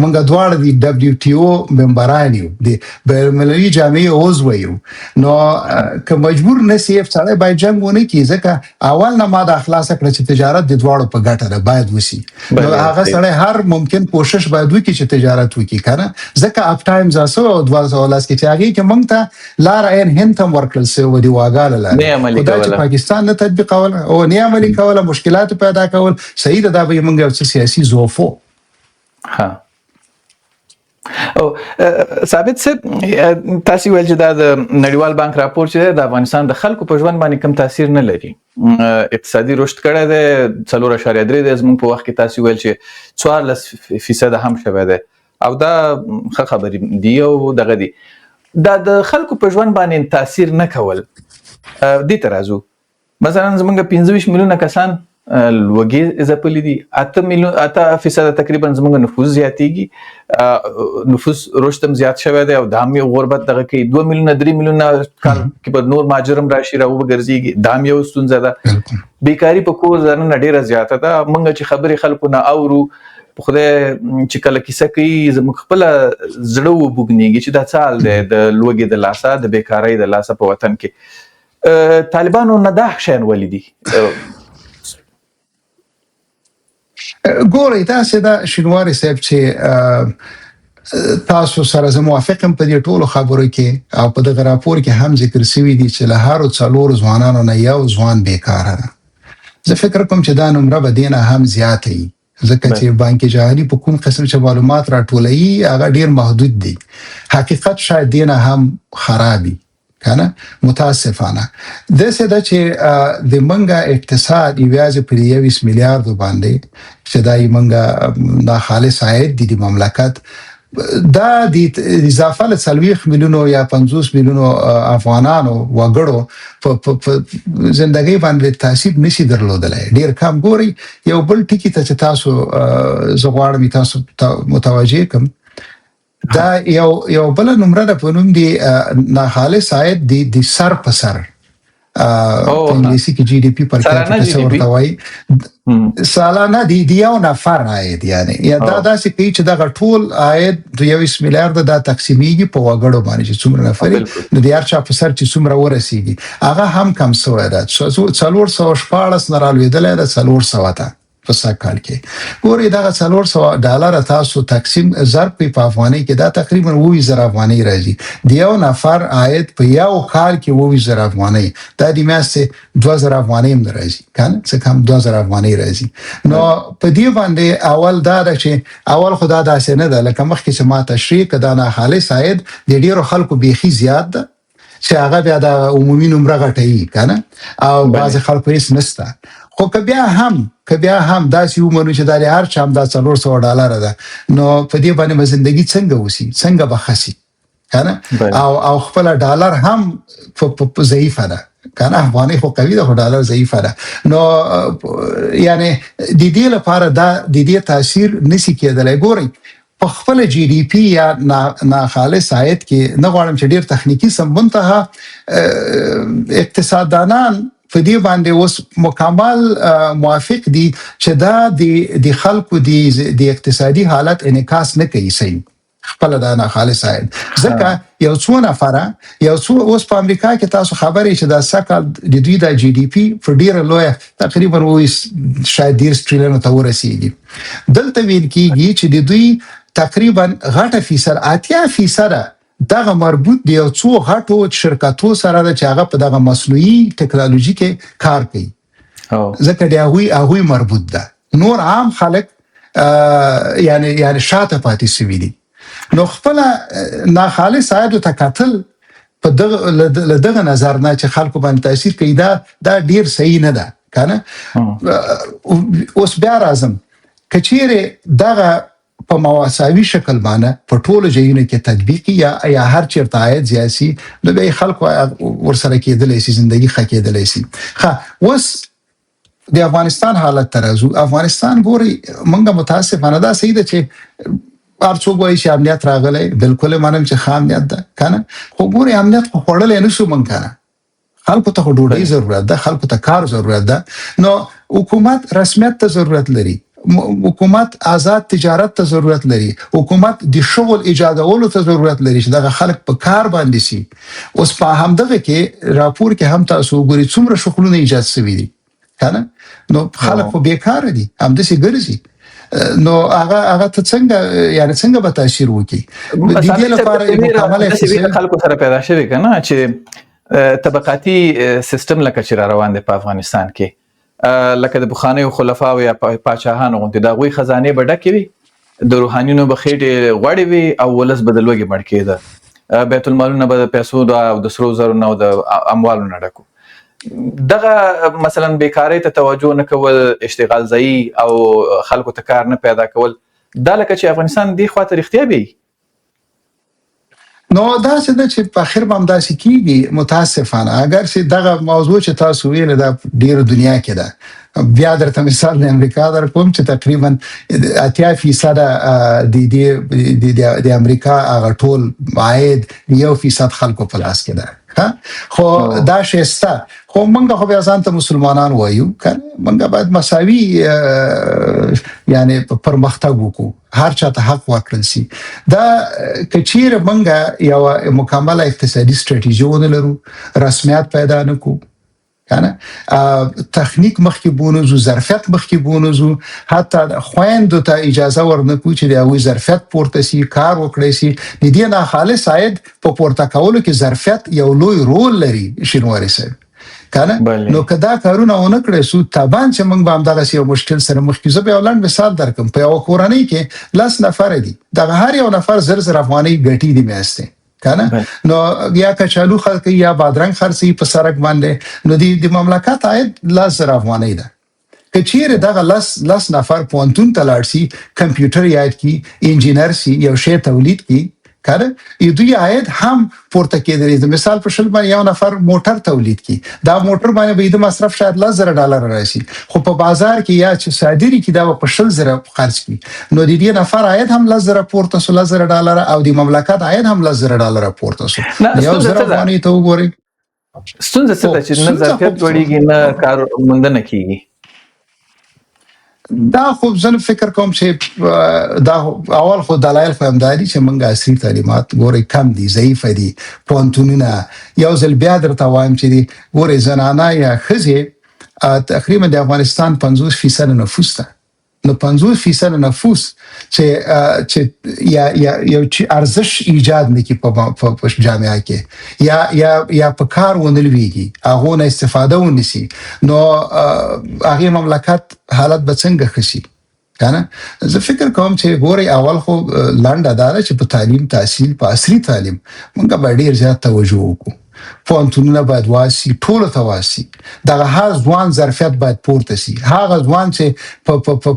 S2: موږ دواړه د WTO ممبران یو، د بین المللي جامعې عضو یو، نو که مجبور نه سي سړی باید جنګ ونه کړي، ځکه اول نه ما دا خلاصه کړه چې تجارت د دواړو په ګټه ده، باید وسی. نو هغه سړی هر ممکن کوشش باید وکړي چې تجارت وکړي کنه، ځکه اپ ټایمز اسو 2010 کې چې هغه کې مونږ ته لار عین هند هم ورکړل سوی و، دی واګا له لارې، خو دا چې پاکستان نه تطبیقول او نه عملي کوله، مشکلات پیدا کول. صحیح ده، دا به موږ یو څه سیاسي ضعف وو.
S1: ها، او ثابت صاحب، تاسو ویل چې دا د نړیوال بانک راپور چې د افغانستان د خلکو په ژوند باندې کم تاثیر نه لري، اقتصادي رشد کړی دی 4.3 دی، زموږ په وخت کې تاسو ویل چې 14% هم شوی دی، او دا ښه خبرې دی او دغه دی، دا د خلکو په ژوند باندې تاثیر نه کول دې ته راځو. مثلا زمونږ 25 میلیونه کسان لوږې ځپلي دي، 8 میلیون، 8% تقریبا زمونږ نفوس زیاتیږي، نفوس رشد هم زیات شوی دی او دا هم یو غربت دغه کوي. 2 میلیونه، 3 میلیونه کال کې به نور مهاجر هم راشي، را وګرځيږي، دا هم یو ستونزه ده. بیکاری په کور دننه ډیره زیاته ده. مونږ چې خبرې خلکو نه اورو، په خدای چې کله کیسه کوي زموږ خپل زړه وبوګنیږي چې دا څه حال دی د لوږې د لاسه، د بیکارۍ د لاسه په وطن کې. طالبانو نه دا شیان ولې دي؟
S2: ګورئ، تاسو دا شینواری صاحب چې تاسو سره زه موافق یم په دې ټولو خبرو کې، او په دغه راپور کې هم ذکر شوي دي چې له هرو څلورو ځوانانو نه یو ځوان بیکاره ده. زه فکر کوم چې دا نمره به دې نه هم زیاته وي، ځکه چې بانک جهاني په کوم قسم چې معلومات راټولوي هغه ډیر محدود دي، حقیقت شاید دې نه هم خراب وي کنه. متاسفانه داسې ده چې د منګه اقتصاد یوازې په 21 میلیارډو باندې چې دا یې منګه ناخالص عاید دي د مملکت، دا د اضافه له 40 میلیونو یا 50 میلیونو افغانانو وګړو په زندګۍ باندې تاثیر نشي درلودلی، ډیر کم. ګورئ، یو بل ټکي ته چې تاسو زه غواړم تاسو متوجه کړم، دا یو بل نمره ده په نوم دی ناخالص عاید دی د سر په سر، په انګلیسي کې GDP per
S1: سالانه
S2: capita
S1: GDP؟
S2: ورته وایي، سالانه دی د یو نفر عاید، یعنی یا دا داسې کوي چې دغه ټول عاید د 21 میلیارډ دا تقسیمیږي په وګړو باندې چې څومره نفر، نو د هر چا په سر چې څومره ورسیږي هغه هم کم شوی ده، 416 نه رالوېدلی ده 400 ته په سږ کال کې. ګورئ، دغه 400 ډالر تاسو تقسیم ضرب کړئ په افغانۍ کې، دا تقریبا 27,000 افغانۍ راځي. د یو نفر عاید په یو کال کې 27,000 افغانۍ، دا د میاشتې 2,000 افغانۍ هم نه راځي که نه، څه کم 2,000 افغانۍ راځي. نو په دې باندې اول دا ده چې اول خو دا داسې نه ده لکه مخکې چې ما تشریح کړه، دا ناخالص عاید د ډیرو خلکو بیخي زیات ده چې هغه بیا د عمومي نمره غټوي که نه، او بعضې خلکو هېڅ نسته. خو که بیا هم داسې ومنو چې دا د هر چا هم دا 400 ډالر ده، نو په دې باندې به زندگی څنګه وسی، څنګه به ښه سي که نه؟ او خپله ډالر هم په ضعیفه ده که نه، افغانۍ خو قوي ده خو ډالر ضعیفه ده. نو یعنی د دې لپاره دا د دې تاثیر نسی کېدلی. ګورئ، په خپل GDP یا ناخالص عاید کې نه غواړم چې ډیر تخنیکي سم، منتها اقتصاددانان په دې باندې اوس مکمل موافق دي چې دا د خلکو د اقتصادي حالت انعکاس نه کوي صحیح خپل دا ناخالص عاید، ځکه یو څو نفره یو څو اوس په امریکا کې تاسو خبرې چې دا سږکال د دوی د GDP په ډیره لویه تقریبا وایي شاید 30 ټریلیون ته ورسیږي. دلته ویل کیږي چې د دوی تقریبا غټه فیصد، 80% دغه مربوط دی یو څو غټو شرکتو سره ده چې هغه په دغه مصنوعي ټکنالوژي کې کار کوي، ځکه د هغوی مربوط ده. نور عام خلک یعنی شاته پاتې سوي دي. نو خپل ناخالص عاید ته کتل په دغه له دغه نظر نه چې خلکو باندې تاثیر کوي، دا ډیر صحیح نه ده کنه. اوس بیا راځم، که چیرې دغه په مواساوي شکل باندې په ټولو ځایونو کې تطبیق یا هر چیرته عاید زیات سي، نو بیا خلکو ورسره کېدلی سي، زندگی ښه کېدلی سي. ښه، اوس د افغانستان حالت ته راځو. افغانستان ګورئ، مونږ متاسفانه دا صحیح ده چې هر څوک وایي چې امنیت راغلی، بالکل منم چې ښه امنیت ده کنه، خو ګورئ امنیت خو خوړلی نه شو مونږ کنه، خلکو ته خو ډوډۍ ضرورت ده، خلکو ته کار ضرورت ده. نو حکومت رسمیت ته ضرورت لري، حکومت آزاد تجارت ته ضرورت لري، حکومت د شغل ایجادولو ته ضرورت لري چې دغه خلک په کار باندې سي. اوس په همدغه کې راپور کې هم تاسو وګورئ څومره شغلونه ایجاد سوي دي کنه، نو خلک خو بیکاره دي، همداسې ګرځي. نو هغه ته څنګه، یعنی څنګه به تاثیر وکړي؟ د دې لپاره مکمل
S1: اقتصادي خلکو سره پیدا شوی کنه چې طبقاتي سیستم لکه چې را روان دی په افغانستان کې، لکه د پخوانیو خلفاو یا پاچاهانو غوندې، د هغوی خزانې به ډکې وي، د روحانیونو به خېټې غوړې وي او ولس به د لوږې مړ کېده، بیت المالونه به د پیسو او د سرو زرو نه او د اموالو نه ډکو. دغه مثلا بیکارۍ ته توجه نه کول، اشتغال ځایي او خلکو ته کار نه پیدا کول، دا لکه چې افغانستان دې خواته رښتیا بیایي.
S2: نو داسې ده چې په اخر به همداسې کېږي متاسفانه. اګر چې دغه موضوع چې تاسو ویل دا ډېره دنیا کې ده، بیا درته مثال د امریکا در کوم چې تقریبا 80% د د امریکا هغه ټول عاید 1% خلکو په لاس کې ده. خو دا شی شته. خو موږ خو بیا ځان ته مسلمانان وایو کنه، موږ باید مساوي یعنی پرمختګ وکړو، هر چا ته حق ورکړل سي. دا که چیرې موږ یو مکمله اقتصادي ستراتیژي ونه لرو، رسمیت پیدا نه کړو کنه، تخنیک مخکې بونځو، ظرفیت مخکې بونځو، حتی خویندو ته اجازه ورنکو چې د هغوی ظرفیت پورته سي، کار وکړای سي. د دې ناخالص عاید په پورته کولو کې ظرفیت یو لوی رول لري شینواری صاحب کنه. نو که دا کارونه ونه کړای سو، طبعا چې موږ به همدغسې یو مشکل سره مخ کیږو. زه به یو لنډ مثال درکړم. په یوه کورنۍ کې 10 نفره دي، دغه هر یو نفر 1000 افغانۍ ګټي دي میاشتې کنه. نو یا کچالو خرڅوي یا بادرنګ خرڅوي په سړک باندې، نو د مملکت عاید 10,000 افغانۍ ده. که چیرې دغه لس نفر پوهنتون ته لاړ سي، کمپیوټر یاد کړي، انجینر سي، یو شی تولید کړي کنه، دوی عاید هم پورته کېدلی. د مثال په شل باندې یو نفر موټر تولید کړي، دا موټر باندې به د مصرف شاید $10,000 راشي، خو په بازار کې یا چې صادري کړي دا به په 20,000 خرڅ کړي. نو د دې نفر عاید هم 10,000 پورته سو، $10,000، او د مملکت عاید هم $10,000 پورته سو. 1,000 افغانۍ ته وګورئ.
S1: ستونزه څه ده چې نه ظرفیت لوړېږي، نه کار موندنه کېږي؟
S2: دا خو زه فکر کوم چې دا اول خو دلایل خو هم دا دي چې موږ عصري تعلیمات ګورئ کم دي، ضعیف دي پوهنتونونه. یو ځل بیا درته وایم چې دي ګورئ زنانه یا ښځې تقریبا د افغانستان 50% نفوس ده. نو 50% نفوس چې چې یا یا یو چې ارزش ایجاد نه کی په جامعه کې، یا یا یا په کار ونه لویږي، هغه نه استفاده ونیسي، نو هغه مملکت حالت به څنګه ښه شي کنه. زه فکر کوم چې ګورئ اول خو لنډه دا ده چې په تعلیم تحصیل، په عصري تعلیم موږ باید ډېر زیات توجه وکړو. پوهنتونونه باید واسي، ټولو ته واسي، دغه هر ځوان ظرفیت باید پورته سي. هغه ځوان چې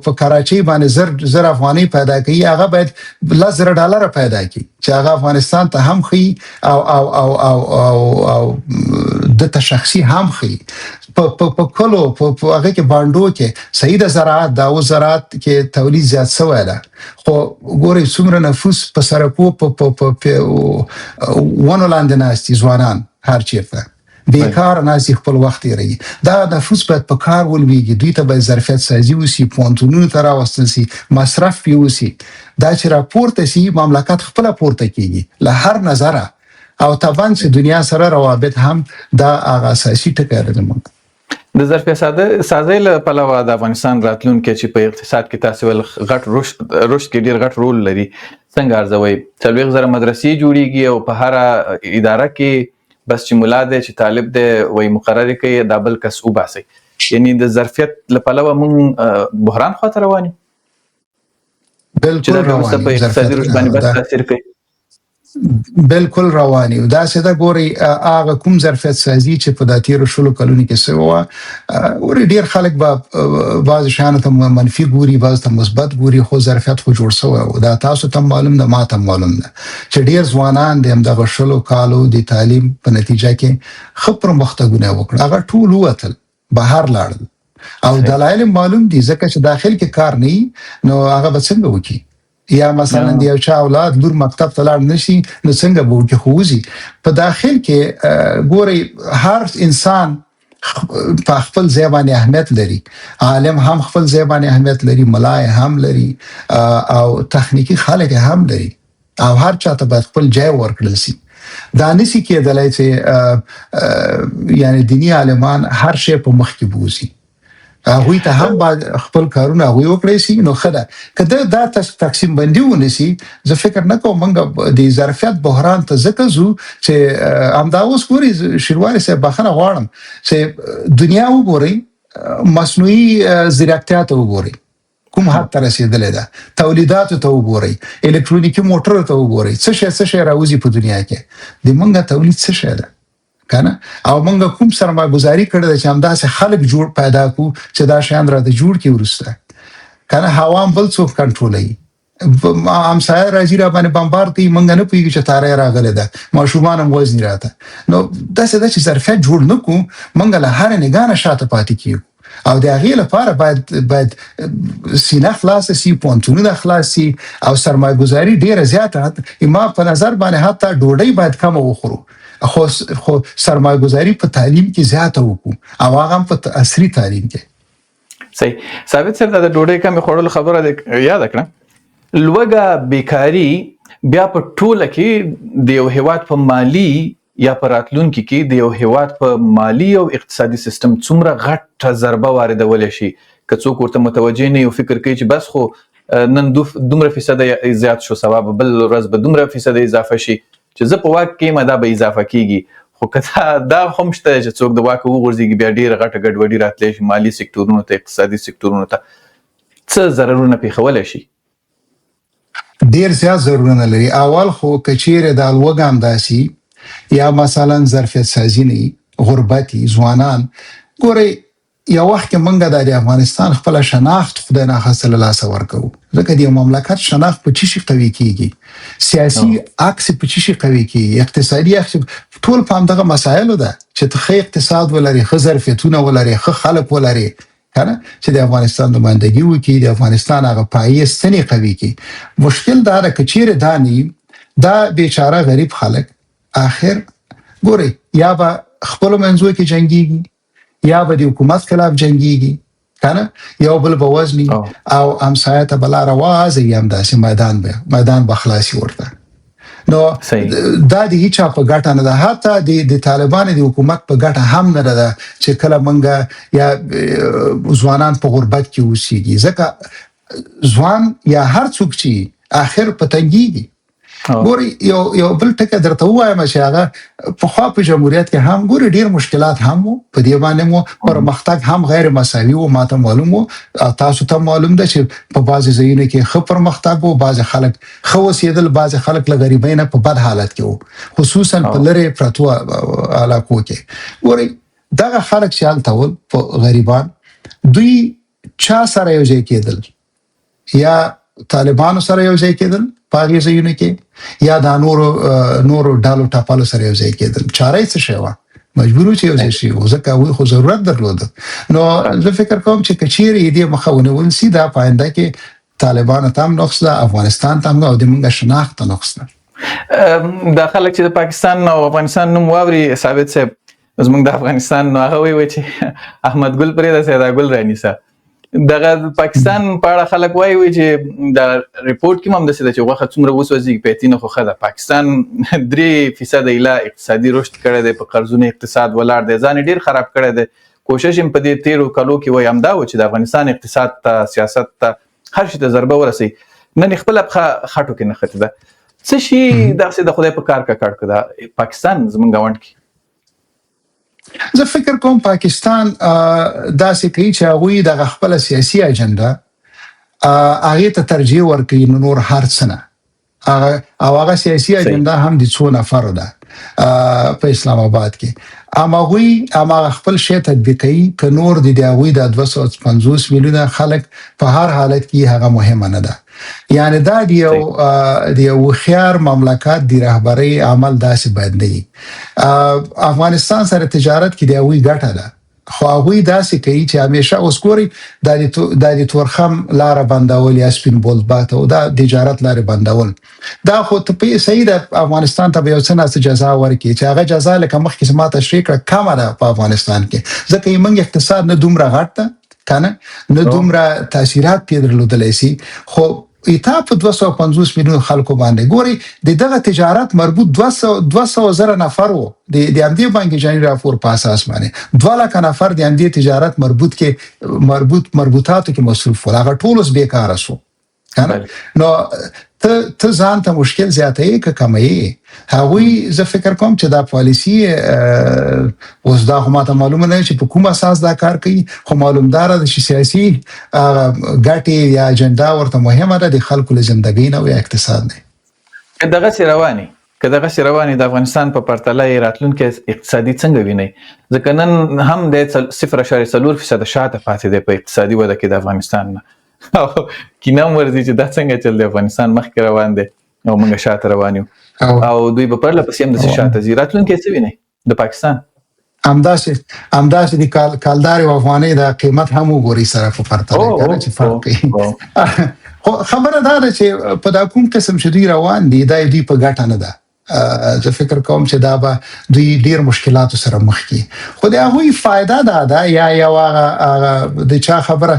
S2: په کراچۍ باندې 1000 افغانۍ پیدا کوي، هغه باید $10,000 پیدا کړي چې هغه افغانستان ته هم ښيي او او او او او او د ته شخصي هم ښيي. په کلو په هغه کې بانډو کې صحیح د زراعت دا او زراعت کې تولید زیات شوی ده، خو ګورئ څومره نفوس په سرکو په ونو لاندې ناست دي ځوانان، هر چیرته بیکار ناست دي، خپل وخت تېروي. دا نفوس باید په کار ولوېږي، دوی ته باید ظرفیت سازي وسي، پوهنتونونو ته راوستل سي، مصرف پرې وسي. دا چې راپورته سي مملکت خپله پورته کېږي له هر نظره، او طبعا چې دنیا سره روابط هم دا هغه اساسي ټکی دی زموږ.
S1: د ظرفیت سازۍ له پلوه د افغانستان راتلونکی چې په اقتصاد کې تاسې ویل غټ رشد کې ډېر غټ رول لري، څنګه ارزوئ؟ 40,000 مدرسې جوړیږي او په هره اداره کې بس چې ملا دی چې طالب دی وایي مقرر یې کوي، دا بل کس وباسئ. یعنی د ظرفیت له پلوه موږ بحران خواته روان یو؟
S2: بالکل
S1: چې دا
S2: روان
S1: وروسته په
S2: یو.
S1: اقتصادي رشد باندې بد تاثیر کوي.
S2: بالکل روان یو. داسې ده ګورئ هغه کوم ظرفیت سازي چې په دا تېرو 20 کلونو کې سوې وه، ګورئ ډېر خلک به بعضې شیانو ته منفي ګوري، بعضې ته مثبت ګوري، خو ظرفیت خو جوړ سوی و. دا تاسو ته معلوم ده، ما ته معلوم ده چې ډېر ځوانان د همدغه 20 کالو د تعلیم په نتیجه کې ښه پرمختګونه وکړل، هغه ټول ووتل، بهر لاړل، او دلایل معلوم دي، ځکه چې داخل کې کار نه وي نو هغه به څنګه وکړي؟ یا مثلا د یو چا اولاد لور مکتب ته لاړ نشي نو څنګه به وکړي؟ خو وځي په داخل کې. ګورئ هر انسان په خپل ځای باندې اهمیت لري، عالم هم خپل ځای باندې اهمیت لري، ملا هم لري او تخنیکي خلک هم لري، او هر چاته باید خپل ځای ورکړل شي. دا نسی کېدلای چې یعنی دینی عالمان هر شی په مخ کې بوزي، هغوی ته هم باید خپل کارونه هغوی وکړای شي. نو ښه ده که دا تقسیم بندي ونیسي. زه فکر نه کوم موږ د ظرفیت بحران ته ځکه ځو چې همدا اوس ګوري شیرواري صاحب، بخښنه غواړم چې دنیا وګورئ، مصنوعي ځیرکتیا ته وګورئ کوم حد ته رسیدلې ده، تولیداتو ته وګورئ، الکترونیکي موټرو ته وګورئ، څه شی راوځي په دنیا کې، د موږ تولید څه شی ده کنه؟ او موږ کوم سرمایه گذاري کړې ده چې همداسې خلک جوړ پیدا کو چې دا شیان راته جوړ کړي وروسته کنه؟ هوا هم بل څوک کنټرولوي، همسایه راځي را باندې بمبار کوي، موږ نه پوهیږو چې تاره راغلې ده، ماشومان هم وژني راته. نو داسې ده چې ظرفیت جوړ نه کړو، موږ له هرې نګاه نه شاته پاتې کیږو، او د هغې لپاره باید سینه خلاصه سي، پوهنتونونه خلاص سي او سرمایه ګذاري ډیره زیاته. ما په نظر باندې حتی ډوډۍ باید کمه وخورو، خو سرمایه ګذاري په تعلیم کې زیاته وکړو، او هغه هم په عصري تعلیم کې.
S1: صحیح ثابت صاحب، دا د ډوډۍ کمې خوړلو خبره دې یاده کړه. لوږه، بیکاري بیا په ټوله کې د یو هیواد په مالي یا په راتلونکي کې د یو هیواد په مالي او اقتصادي سیستم څومره غټه ضربه واردولی شي که څوک ورته متوجه نه یو، فکر کوي چې بس خو نن دومره فیصده زیات شو، سبا به بل ورځ به دومره فیصده اضافه شي، چې زه په واک کې یم دا به اضافه کیږي. خو که دا هم شته چې څوک د واکه وغورځېږي، بیا ډېره غټه ګډوډي راتلی شي مالي سکتورونو ته، اقتصادي سکتورونو ته، څه ضررونه پېښولی شي؟
S2: ډیر زیات ضررونه لري. اول خو که چیرې دا لوږه همداسې یا مثلا ظرفیت سازي نه، غربت، ځوانان ګورئ، یو وخت کې مونږ د افغانستان خپل شناخت خدای ناخواسته له لاسه ورکوو، ځکه د یو مملکت شناخت په څه شي قوي کیږي؟ سیاسي عکس په څه شي قوي کیږي؟ اقتصادي عکس، ټول په همدغه مسایلو ده چې ته ښه اقتصاد ولرې، ښه ظرفیتونه ولرې، ښه خلک ولرې کنه چې د افغانستان نمایندګي وکړي، د افغانستان هغه پایې ستنې قوي کړي. مشکل دا ده که چیرې دا نه، دا بیچاره غریب خلک اخر ګورئ یا به خپلو منځو کې جنګیږي یا به د حکومت خلاف جنګیږي کنه، یو بل به وژني او همسایه ته به لاره وازه، همداسې میدان به خلاصي ورته. نو دا د هیچا په ګټه نه ده، حتی د طالبانو د حکومت په ګټه هم نه ده چې کله مونږ یا ځوانان په غربت کې اوسیږي، ځکه ځوان یا هر څوک چې اخر په تنګیږي. ګوري یو بل ټکی درته ووایم چې هغه پخوا په جمهوریت کې هم ګوري ډیر مشکلات هم وو، په دې باندې مو پرمختګ هم غیر مساوي وو. ماته معلوم وو، تاسو ته معلوم ده چې په بعضې ځایونو کې ښه پرمختګ وو، بعضې خلک ښه اوسېدل، بعضې خلک له غریبۍ نه په بد حالت کې وو، خصوصا په لرې پرتو علاقو کې. ګورئ دغه خلک چې هلته ول په غریبان، دوی چا سره یو ځای کېدل؟ یا طالبانو سره یو ځای کېدل په هغې ځایونو کې، یا دا نورو ډلو ټپلو سره یو ځای کېدل. چاره یې څه شی وه؟ مجبور وو چې یو ځای شي، ځکه هغوی خو ضرورت درلود. نو زه فکر کوم چې که چیرې یې دې مخه ونیول سي، دا په آینده کې طالبانو ته هم نقص ده، افغانستان ته هم، او د موږ شناخت ته نقص ده.
S1: دا خلک چې د پاکستان او افغانستان نوم واوري ثابت صاحب، زموږ د افغانستان، نو هغه وایي چې احمد ګل پرېږده، سیدا ګل رانیسه. دغه پاکستان په اړه خلک وایي چې دا رپورټ کې هم داسې ده چې غوښه څومره وسوځي پیتینه خو ښه ده. پاکستان 3% ایله اقتصادي رشد کړی دی، په قرضونو اقتصاد ولاړ دی، ځان یې ډېر خراب کړی دی. کوشش یې په دې تېرو کلو کې وایي همدا و چې د افغانستان اقتصاد ته، سیاست ته، هر شي ته ضربه ورسوي. نن یې خپله پښه خټو کې نښتې ده. څه شي داسې د خدای په کار ککړ کړه دا پاکستان زموږ ګاونډ کې؟
S2: زه فکر کوم پاکستان داسې کوي چې هغوی دغه خپله سیاسي اجنډا هغې ته ترجیح ورکوي، نو نور هر څه نه. او هغه سیاسي اجنډا هم د څو نفرو ده په اسلام آباد کې، هغوی هماغه خپل شی تطبیقوي، که نور د هغوی دا 250 میلیونه خلک په هر حالت کې هغه مهمه نه ده. یعنی دا د یو هوښیار مملکت د رهبرۍ عمل داسې باید نه وي. افغانستان سره تجارت کې د هغوی ګټه ده، خو هغوی داسې کوي چې همیشه اوس ګوري، دا د تورخم لاره بندول یا سپین بولدک ته دا تجارت لارې بندول، دا خو ته په صحیح ده، افغانستان ته به یو څه نه څه جزا ورکړي، چې هغه جزا لکه مخکې ما تشریح کړه کمه ده په افغانستان کې، ځکه یې موږ اقتصاد نه دومره غټ ده کنه، نه دومره تاثیرات پرې درلودلی سي. خو ایتا په 250 میلیون خلکو باندې ګوري، د دغه تجارت مربوط 200 زره نفر وو، د همدې بانک جهاني راپور په اساس باندې 2 لک نفر د همدې تجارت مربوط کې مربوط مربوطاتو کې مصروف ول، هغه ټول اوس بیکاره سو کنه. نو ته ځان ته مشکل زیاتوي که کموي؟ هغوی زه فکر کوم چې دا پالیسي اوس دا خو ماته معلومه نه چې په کوم اساس دا کار کوي، خو معلومدار ده چې سیاسي ګټې یا اجنډا ورته مهمه ده د خلکو له زندګۍ نه او یا اقتصاد نه.
S1: که دغسې رواني د افغانستان په پرتله یې راتلونکی اقتصادي څنګه وینئ؟ ځکه نن هم د 0.4% شاته پاتې دی په اقتصادي وده کې د افغانستان نه، او کینه هم ورځي چې دا څنګه چل دی، افغانستان مخکې روان دی او موږ شاته روان یو، او دوی به پرله پسې هم داسې شاته ځي. راتلونکی څه وینئ د پاکستان؟
S2: همداسې د کالدارې او افغانۍ د قیمت هم وګورئ سره په پرتله کنه چې فرق کوي. خو خبره دا ده چې په دا کوم قسم چې دوی روان دي، دا دوی په ګټه نه ده. زه فکر کوم چې دا به دوی ډیر مشکلاتو سره مخ کړي، خو د هغوی فایده دا ده یا یو هغه د چا خبره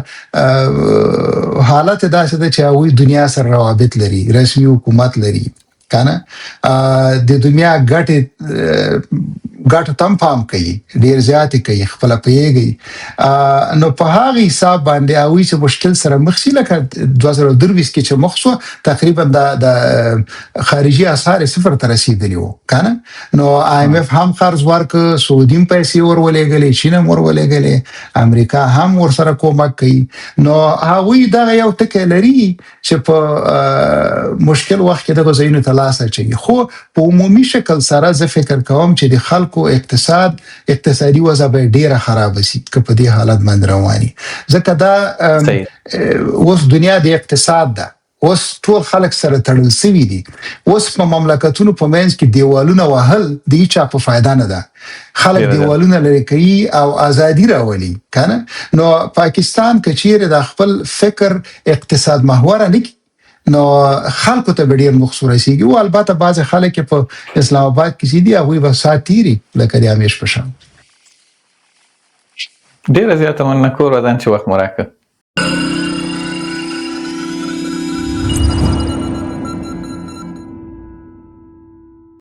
S2: حالت داسې ده چې هغوی دنیا سره روابط لري، رسمي حکومت لري کنه، د دنیا ګټې ګټو ته هم پام کوي، ډیر زیات کوي، خپله پوهېږي. نو په هغه حساب باندې هغوی چې مشکل سره مخ سي، لکه 2023 کې چې مخ سو، تقریبا د خارجي اسعار صفر ته رسېدلي وو کنه. نو آی ایم اف هم قرض ورکړ، سعودي هم پیسې ور ولېږلې، چین هم ور ولېږلې، امریکا هم ورسره کومک کوي. نو هغوی دغه یو ټکی لري چې په مشکل وخت کې دغه ځایونو ته لاس اچوي. خو په عمومي شکل سره زه فکر کوم چې د خلکو اقتصادي وضع به ډیره خرابه سي که په دې حالت باندې رواني، ځکه دا اوس دنیا د اقتصاد ده، اوس ټول خلک سره تړل سوي دي. اوس په مملکتونو په منځ کې دیوالونه وهل د هیچا په فایده نه ده. خلک دیوالونه لري کوي او ازادي راولي کنه. نو پاکستان که چیرې د خپل فکر اقتصاد محوره نه کړي، نو خلکو ته به ډیر نقص ورسیږي. او البته بعضې خلک په اسلام آباد کې چې دي، هغوی به ساعت تیري لکه د همیش په شان.
S1: ډیره زیاته مننه، کور ودان چې وخت مو راکړ.